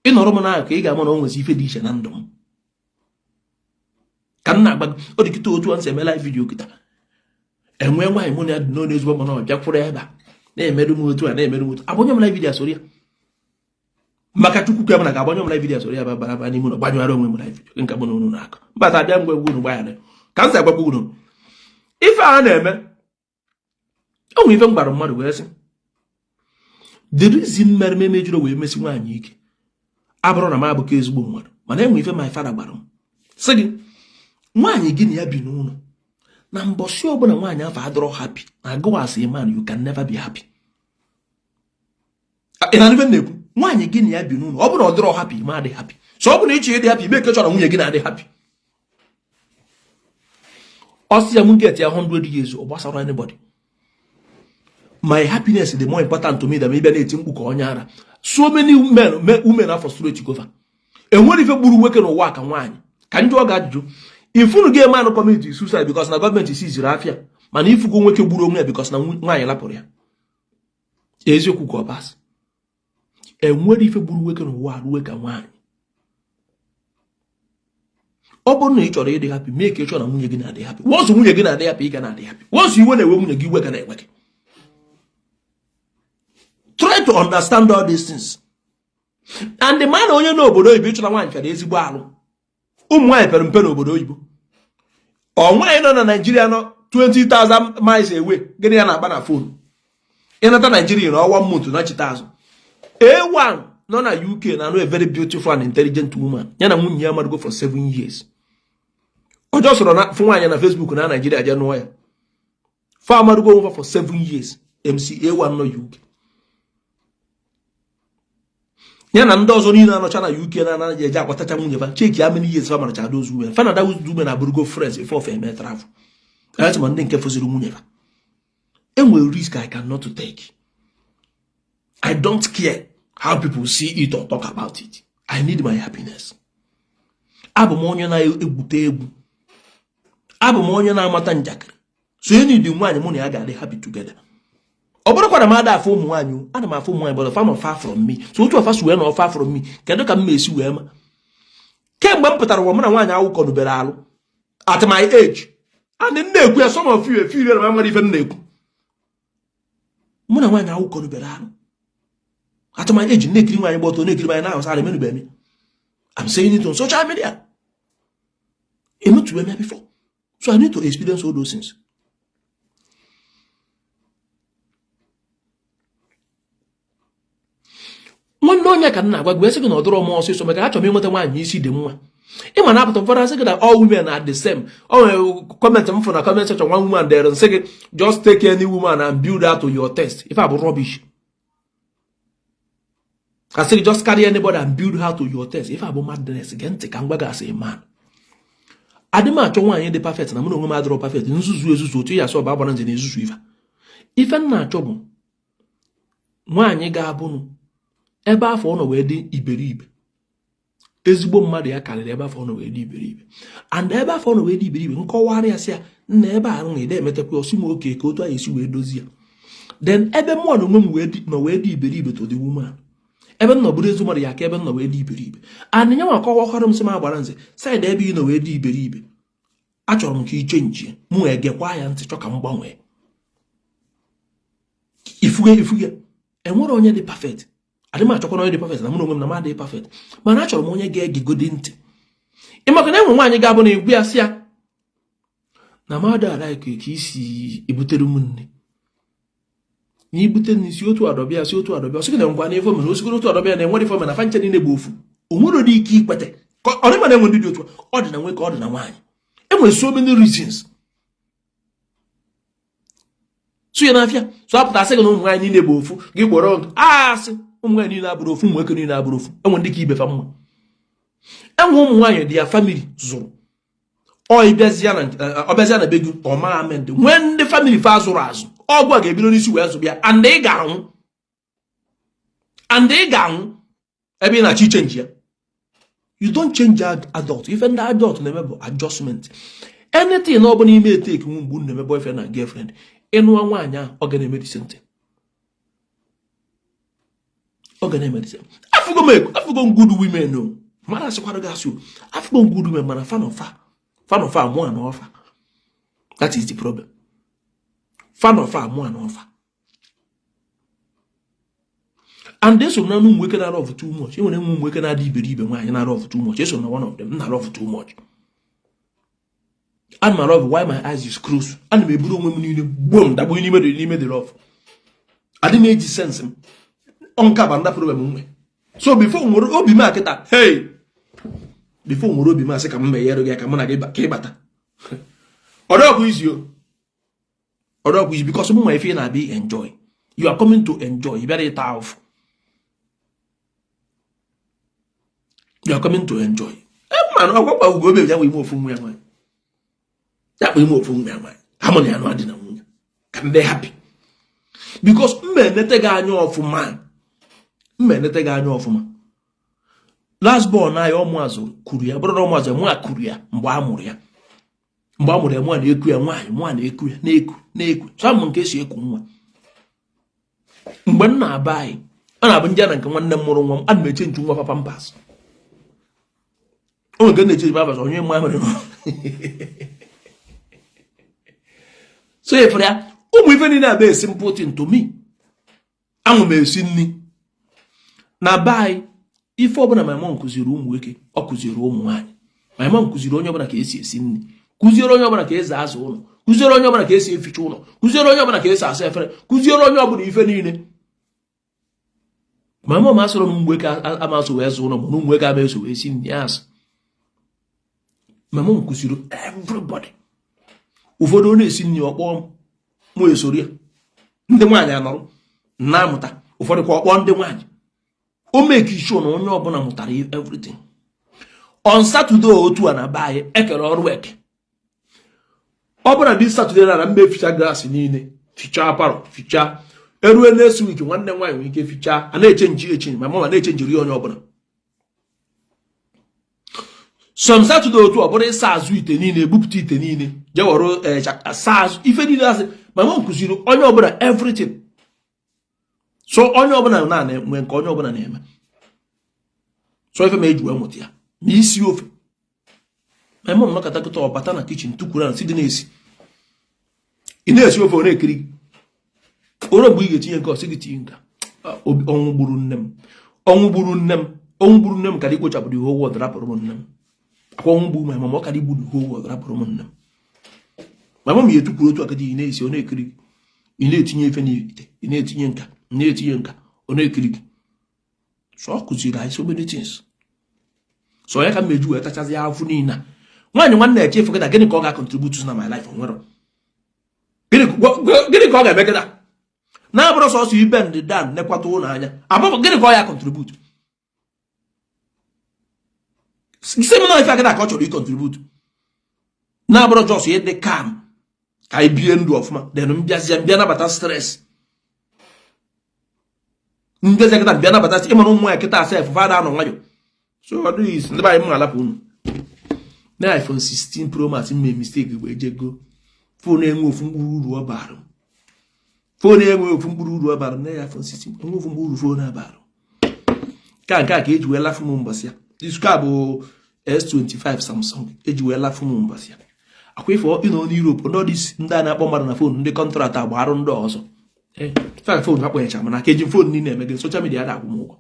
ịnọrọ m n'akụkụ, ị ga-ama na o nwezi ife dị iche na ndụ m ka m na-agba. Ọ dị kịta otu a nsi eme live video kịta, enwee nwaanyị mụ na ya dị n'ọnụ ezigbo, mana ọ bịakwuru ebe a na-emerụ m otu a, na-emerụ m otu, agbanyụ m live video soro ya. Maka Chukwu ka m na ga-agbanyụ m live video soro ya, bara bara n'ime ụlọ, gbanyụghara onwe m live video nke mụ na unu na-akọ. Mbata abịa ngwa egwu unu gbaghara ka m si agbakwa unu ife a na-eme. O nwere ife m gwara mmadụ wee sị, the reason mere m emejuru wee mesi nwaanyị ike abụrụ na m abụkọ ezigbo mmadụ, mana enwe ife my father gwara m, sị gị nwaanyị gị na ya bi n'ụlọ, na mbọsị ọbụla nwaanyị afọ adọrọ happy, na agụwa as a man, you can never be happy. Ị na ife na-ekwu, nwaanyị gị na ya bi n'ụlọ, ọ bụrụ na ọ dịrọ happy, ma adị happy. So ọ bụrụ na ịchọ ịdị happy, mee ka chọrọ nwunye gị na-adị happy. Ọ sị ya m get ya 100 years, ọ gbasara anybody. My happiness dị more important to me than ịbịa na-eti mkpu ka onye ara. So many men, women are frustrate gova. Enwere ife gburu nwoke n'ụwa ka nwaanyị. Ka ndị ọ ga-ajụjụ ifunu ga eme anụ commit suicide because na gọọmenti siziri afịa, mana ifugo nwoke gburu onwe ya because na nwaanyị lapụrụ ya. Eziokwu ka ọ basị, enwere ife gburu nwoke n'ụwa ruwe ka nwaanyị. Ọ bụrụ na ị chọrọ ịdị happy, mee ka ị chọrọ na nwunye gị na-adị happy. Once nwunye gị na-adị happy, ị ga na-adị happy. Once iwe na-ewe nwunye gị, iwe ga na-enwe gị. Try to understand all these things. And the man onye n'obodo oyibo ịchọta nwaanyị fere ezigbo alụ. Ụmụ nwaanyị pere mpe n'obodo oyibo. Ọ nwaanyị nọ na Naijiria nọ 20,000 miles away, gịnị ya na-akpa na phone? Ịnata Naijiria na ọnwa month na chita azụ. A1 nọ na UK na anụ a very beautiful and intelligent woman. Ya na nwunye ya marụgo for 7 years. Ọjọọ sọrọ na fụ nwaanyị na Facebook na Naijiria jee nụọ ya. Fa amarugo onwe for 7 years. MC A1 nọ UK, ya na ndị ọzọ niile anọcha na UK na anaghị eje akwatacha nwunye fa. Check how many years fa maracha those women. Fa na those women abụrụgo friends before fa eme travel. Ayatị ma ndị nke fụziri nwunye fa. Enwere risk I cannot take. I don't care how people see it or talk about it. I need my happiness. Abụ m onye na-egwute egwu, abụ m onye na-amata njakịrị. So enyi dị nwaanyị mụ na ya ga-adị happy together. Ọ bụrụkwa na m ada afụ ụmụ nwaanyị, ana m afụ ụmụ nwaanyị, but fa nọ far from me. So otu ọfa si wee nọ far from me, kedu ka m ma-esi wee ma? Kemgbe m pụtara ụwa, mụ na nwaanyị awụkọnubere alụ at my age, and m na-ekwu ya, some of you efeel na m nwere ife m na-ekwu. Mụ na nwaanyị awụkọnubere alụ at my age, na-ekiri nwaanyị gba ọtọ, na-ekiri nwaanyị na-ahụsa ala, emenube m. I'm saying it on social media. Emetụbe m ya before, so I need to experience all those things. Nwanne, onye ka m na-agwa gị wee sị gị na ọ dịrọ m ọsịsọ, maka achọrọ m ịnweta nwaanyị isi dị mma. Ị ma na-apụta, ụfọdụ asị gị na all women are the same. O nwere comment m fụ na comment section, one woman dere nsị gị, "Just take any woman and build her to your taste." Ife a bụ rubbish. Asị gị, "Just carry anybody and build her to your taste." Ife a bụ madness. Gee ntị ka m gwa gị, asị man, adị m achọ nwaanyị dị perfect na mụ na onwe m adịrọ perfect. Nzuzu ezuzu otu ya asị ọba agbara nze na ezuzu. Ife m na-achọ bụ nwaanyị ga-abụnụ ebe afọ ọ nọ wee dị iberibe, ezigbo mmadụ ya karịrị ebe afọ ọ nọ wee dị iberibe. And ebe afọ ọ nọ wee dị iberibe, nkọwarị ya, sị ya, "Nna, ebe a na ede emetakwa ọsị m oke ka otu anyị esi wee dozie ya." Then ebe mụọ na onwe m wee dị nọ wee dị iberibe to the woman, ebe m nọ bụrụ ezi mmadụ ya ka ebe m nọ wee dị iberibe. And nye nwa kọwakwara m, sị m, agbara nze side ebe ị nọ wee dị iberibe, achọrọ m ka i change. Mụ egekwa ya ntị, chọ ka m gbanwee. Ifuge ifuge, enwere onye dị perfect. Adị m achọkwa na onye dị perfect na mụ na onwe m na m adịghị perfect, mana achọrọ m onye ga-egegodi ntị. Ịmaka na enwe nwaanyị ga-abụ na egwu ya, sị ya na mmadụ alaike ka isi ebutere m nne na ibute nne si otu adọbịa, si otu adọbịa, ọsị gị na ngwa na ife mere osigoro otu adọbịa na enwere ife mere na fanche niile bụ ofu. O nwere ụdị ike ikwete ka ọ dị, mana enwe ndị dị otu a. Ọ dị na nwoke, ọ dị na nwaanyị. Enwere so many reasons so ya n'afịa. So apụta asị gị na ụmụ nwaanyị niile bụ ofu, gị gbọrọ asị. Ụmụ nwaanyị niile abụrụ ofu, ụmụ nwoke niile abụrụ ofu. Enwe ndị ka ibe fa mma. Enwe ụmụ nwaanyị dị ya family zụrụ, ọ bịazịa na be gị, ọ maa amend. Nwee ndị family fa zụrụ azụ, ọgwụ a ga-ebido n'isi wee zụbịa, and ị ga-anwụ, and ị ga-anwụ ebe ị na-achọ i change ya. You don't change adult. Ife ndị adult na-eme bụ adjustment. Anything ọ bụla ime eteki nwu mgbe unu na-eme boyfriend na girlfriend, ịnụwa nwaanyị ahụ, ọ ga na-eme the same thing, ọ ga na-eme the same. Afụgo m afụgo m good women o, mara asịkwara gị asị o, afụgo m good women, mana fan of fa, fan of fa mụa na ọfa. That is the problem. Fan of fa mụa na ọfa. And eso m na ụmụ nwoke na love too much. Enwere ụmụ nwoke na-adị iberibe nwaanyị na love too much. Eso m na one of them na love too much. Ana m love while my eyes is closed. Ana m eburu onwe m niile gbom dagbo n'ime the love. Adị m eji sense m. Ọ nke a bụ another problem m nwe. So before nwere obi m akịta, hey, before nwere obi m asị ka m meghere gị ka mụ na gị ka ịbata, ọdọkwa izi o, ọdọkwa izi, because mụ ma ife ị na-abịa enjoy. You are coming to enjoy. Ị bịara ịta ahụfụ. You are coming to enjoy. Mana ọgwakwa ugo obi ya nwe ime ofu nwa ya nwaanyị, ya kpa ime ofu nwa ya nwaanyị, ha mụ na ya nụ adị na nwunye ka ndị happy, because mma enete gị anya ọfụma, mma enete gị anya ọfụma. Last born anyị, ọmụ azụ kuru ya, bụrụ na ọmụ azụ mụ a kuru ya mgbe a mụrụ ya, mgbe a mụrụ ya, mụ a na-eku ya nwaanyị, mụ a na-eku ya, na-eku, na-eku. So amụ nke esi eku nwa. Mgbe m na-aba anyị, ọ na-abụ ndị a na nke nwanne m mụrụ nwa m, ana m e change nwa papa pampers. O nke na-e change pampers onye mma mere. So efere ya, ụmụ ife niile abụ simple thing to me. Anwụ m esi nri na be anyị. Ife ọbụla my mom kụziri ụmụ nwoke, ọ kụziri ụmụ nwaanyị. My mom kụziri onye ọbụla ka esi esi nri, kụziere onye ọbụla ka esi azụ ụlọ, kụziere onye ọbụla ka esi eficha ụlọ, kụziere onye ọbụla ka esi asa efere, kụziere onye ọbụla ife niile. My mom asịrị na ụmụ nwoke amasụ wee zụ ụlọ, ma na ụmụ nwoke ama eso wee si nri asị. My mom kụziri everybody. Ụfọdụ, ọ na-esi nri, ọkpọ mụ esoro ya, ndị nwaanyị anọrọ na-amụta. Ụfọdụ kwa, ọkpọ ndị nwaanyị. O make sure na onye ọbụla mụtara everything. On Saturday otu a na be anyị, ekere ọrụ eke. Ọ bụrụ na dị Saturday na mba eficha grass niile, fichaa parlour, fichaa. Erue next week, nwanne nwaanyị nwere ike fichaa. A na-e change e change ma mama na-e changeri onye ọbụla. Some Saturday otu ọ bụrụ ịsa azụ ite niile, ebupụta ite niile, jee were asa azụ ife niile. Asị mama m kụziri onye ọbụla everything. So onye ọbụla na-enwe nke onye ọbụla na-eme. So ife ma eji wee mụta ya ma isi ofe, ma mụ nnọkọta kịta, ọbata na kitchen, tukwuru na si dị na-esi. Ị na-esi ofe, ọ na-ekiri gị. Ore mgbe ị ga-etinye nke, ọsị gị tinye nka. Ọnwụ gburu nne m, ọnwụ gburu nne m, ọnwụ gburu nne m ka dị kpochapụrụ ihe wọd rapụrụ m nne m. Akwa ọnwụ gburu ma ọ ka dị gburu ihe wọd rapụrụ m nne m. Ma mama ya etukwuru otu akadị, ị na-esi, ọ na-ekiri gị. Ị na-etinye ife n'ite, ị na-etinye nka, ị na-etinye nka, ọ na-ekiri gị. So ọ kụziri anyị so many things. So ya ka m meju wee tachazi afụ niile a. Nwaanyị nwanne echefu kịta, gịnị ka ọ ga-contribute na my life? Nwere gịnị ka ọ ga-eme kịta na-abụrụ sọsọ ibe ndị dan nekwata ụlọ anya abụbụ? Gịnị ka ọ ya contribute? Si m na ife akịta ka ọ chọrọ i-contribute na-abụrụ just ịdị calm ka anyị bie ndụ ọfụma. Then mbịazie mbịa nabata stress, mbịazie kịta mbịa nabata. Ịmara ụmụ nwaanyị kịta sef fada anọ nwayọ. So ọ dịghị isi ndị be anyị. M alapụ unu na iPhone 16 Pro Max mme mistake wee jego. Phone enwe ofu mkpụrụ uru ọ bara. Phone enwe ofu mkpụrụ uru ọ bara na ya. iPhone 16 enwe ofu mkpụrụ uru phone abara. Nke a ka eji wee lafụ m mbọsị ya. Izuka bụ S25 Samsung eji wee lafụ m mbọsị ya. Akwa ife ịnọ n'Europe, ndị ndị a na-akpọ mmadụ na phone, ndị contract agba arụ ndị ọzọ. Ee, phone akpọnyecha, mana ka eji phone niile eme gị? Social media ada akwụ m ụgwọ,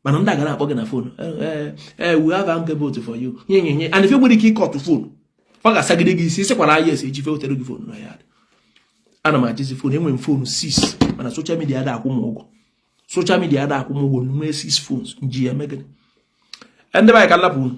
mana ndị a ga na-akpọ gị na phone, "Ee, we have angebot for you," nye nye nye, and ife nwere ike ịkọtụ phone, ọ ga-asagide gị isi. Sịkwara yes, eji fe wetere gị phone na ya. Ana m ajizi phone. Enwere m phone 6, mana social media ada akwụ m ụgwọ. Social media ada akwụ m ụgwọ. Nwee 6 phones, nji ya eme gịnị? Ndị be anyị, ka nlapụ unu.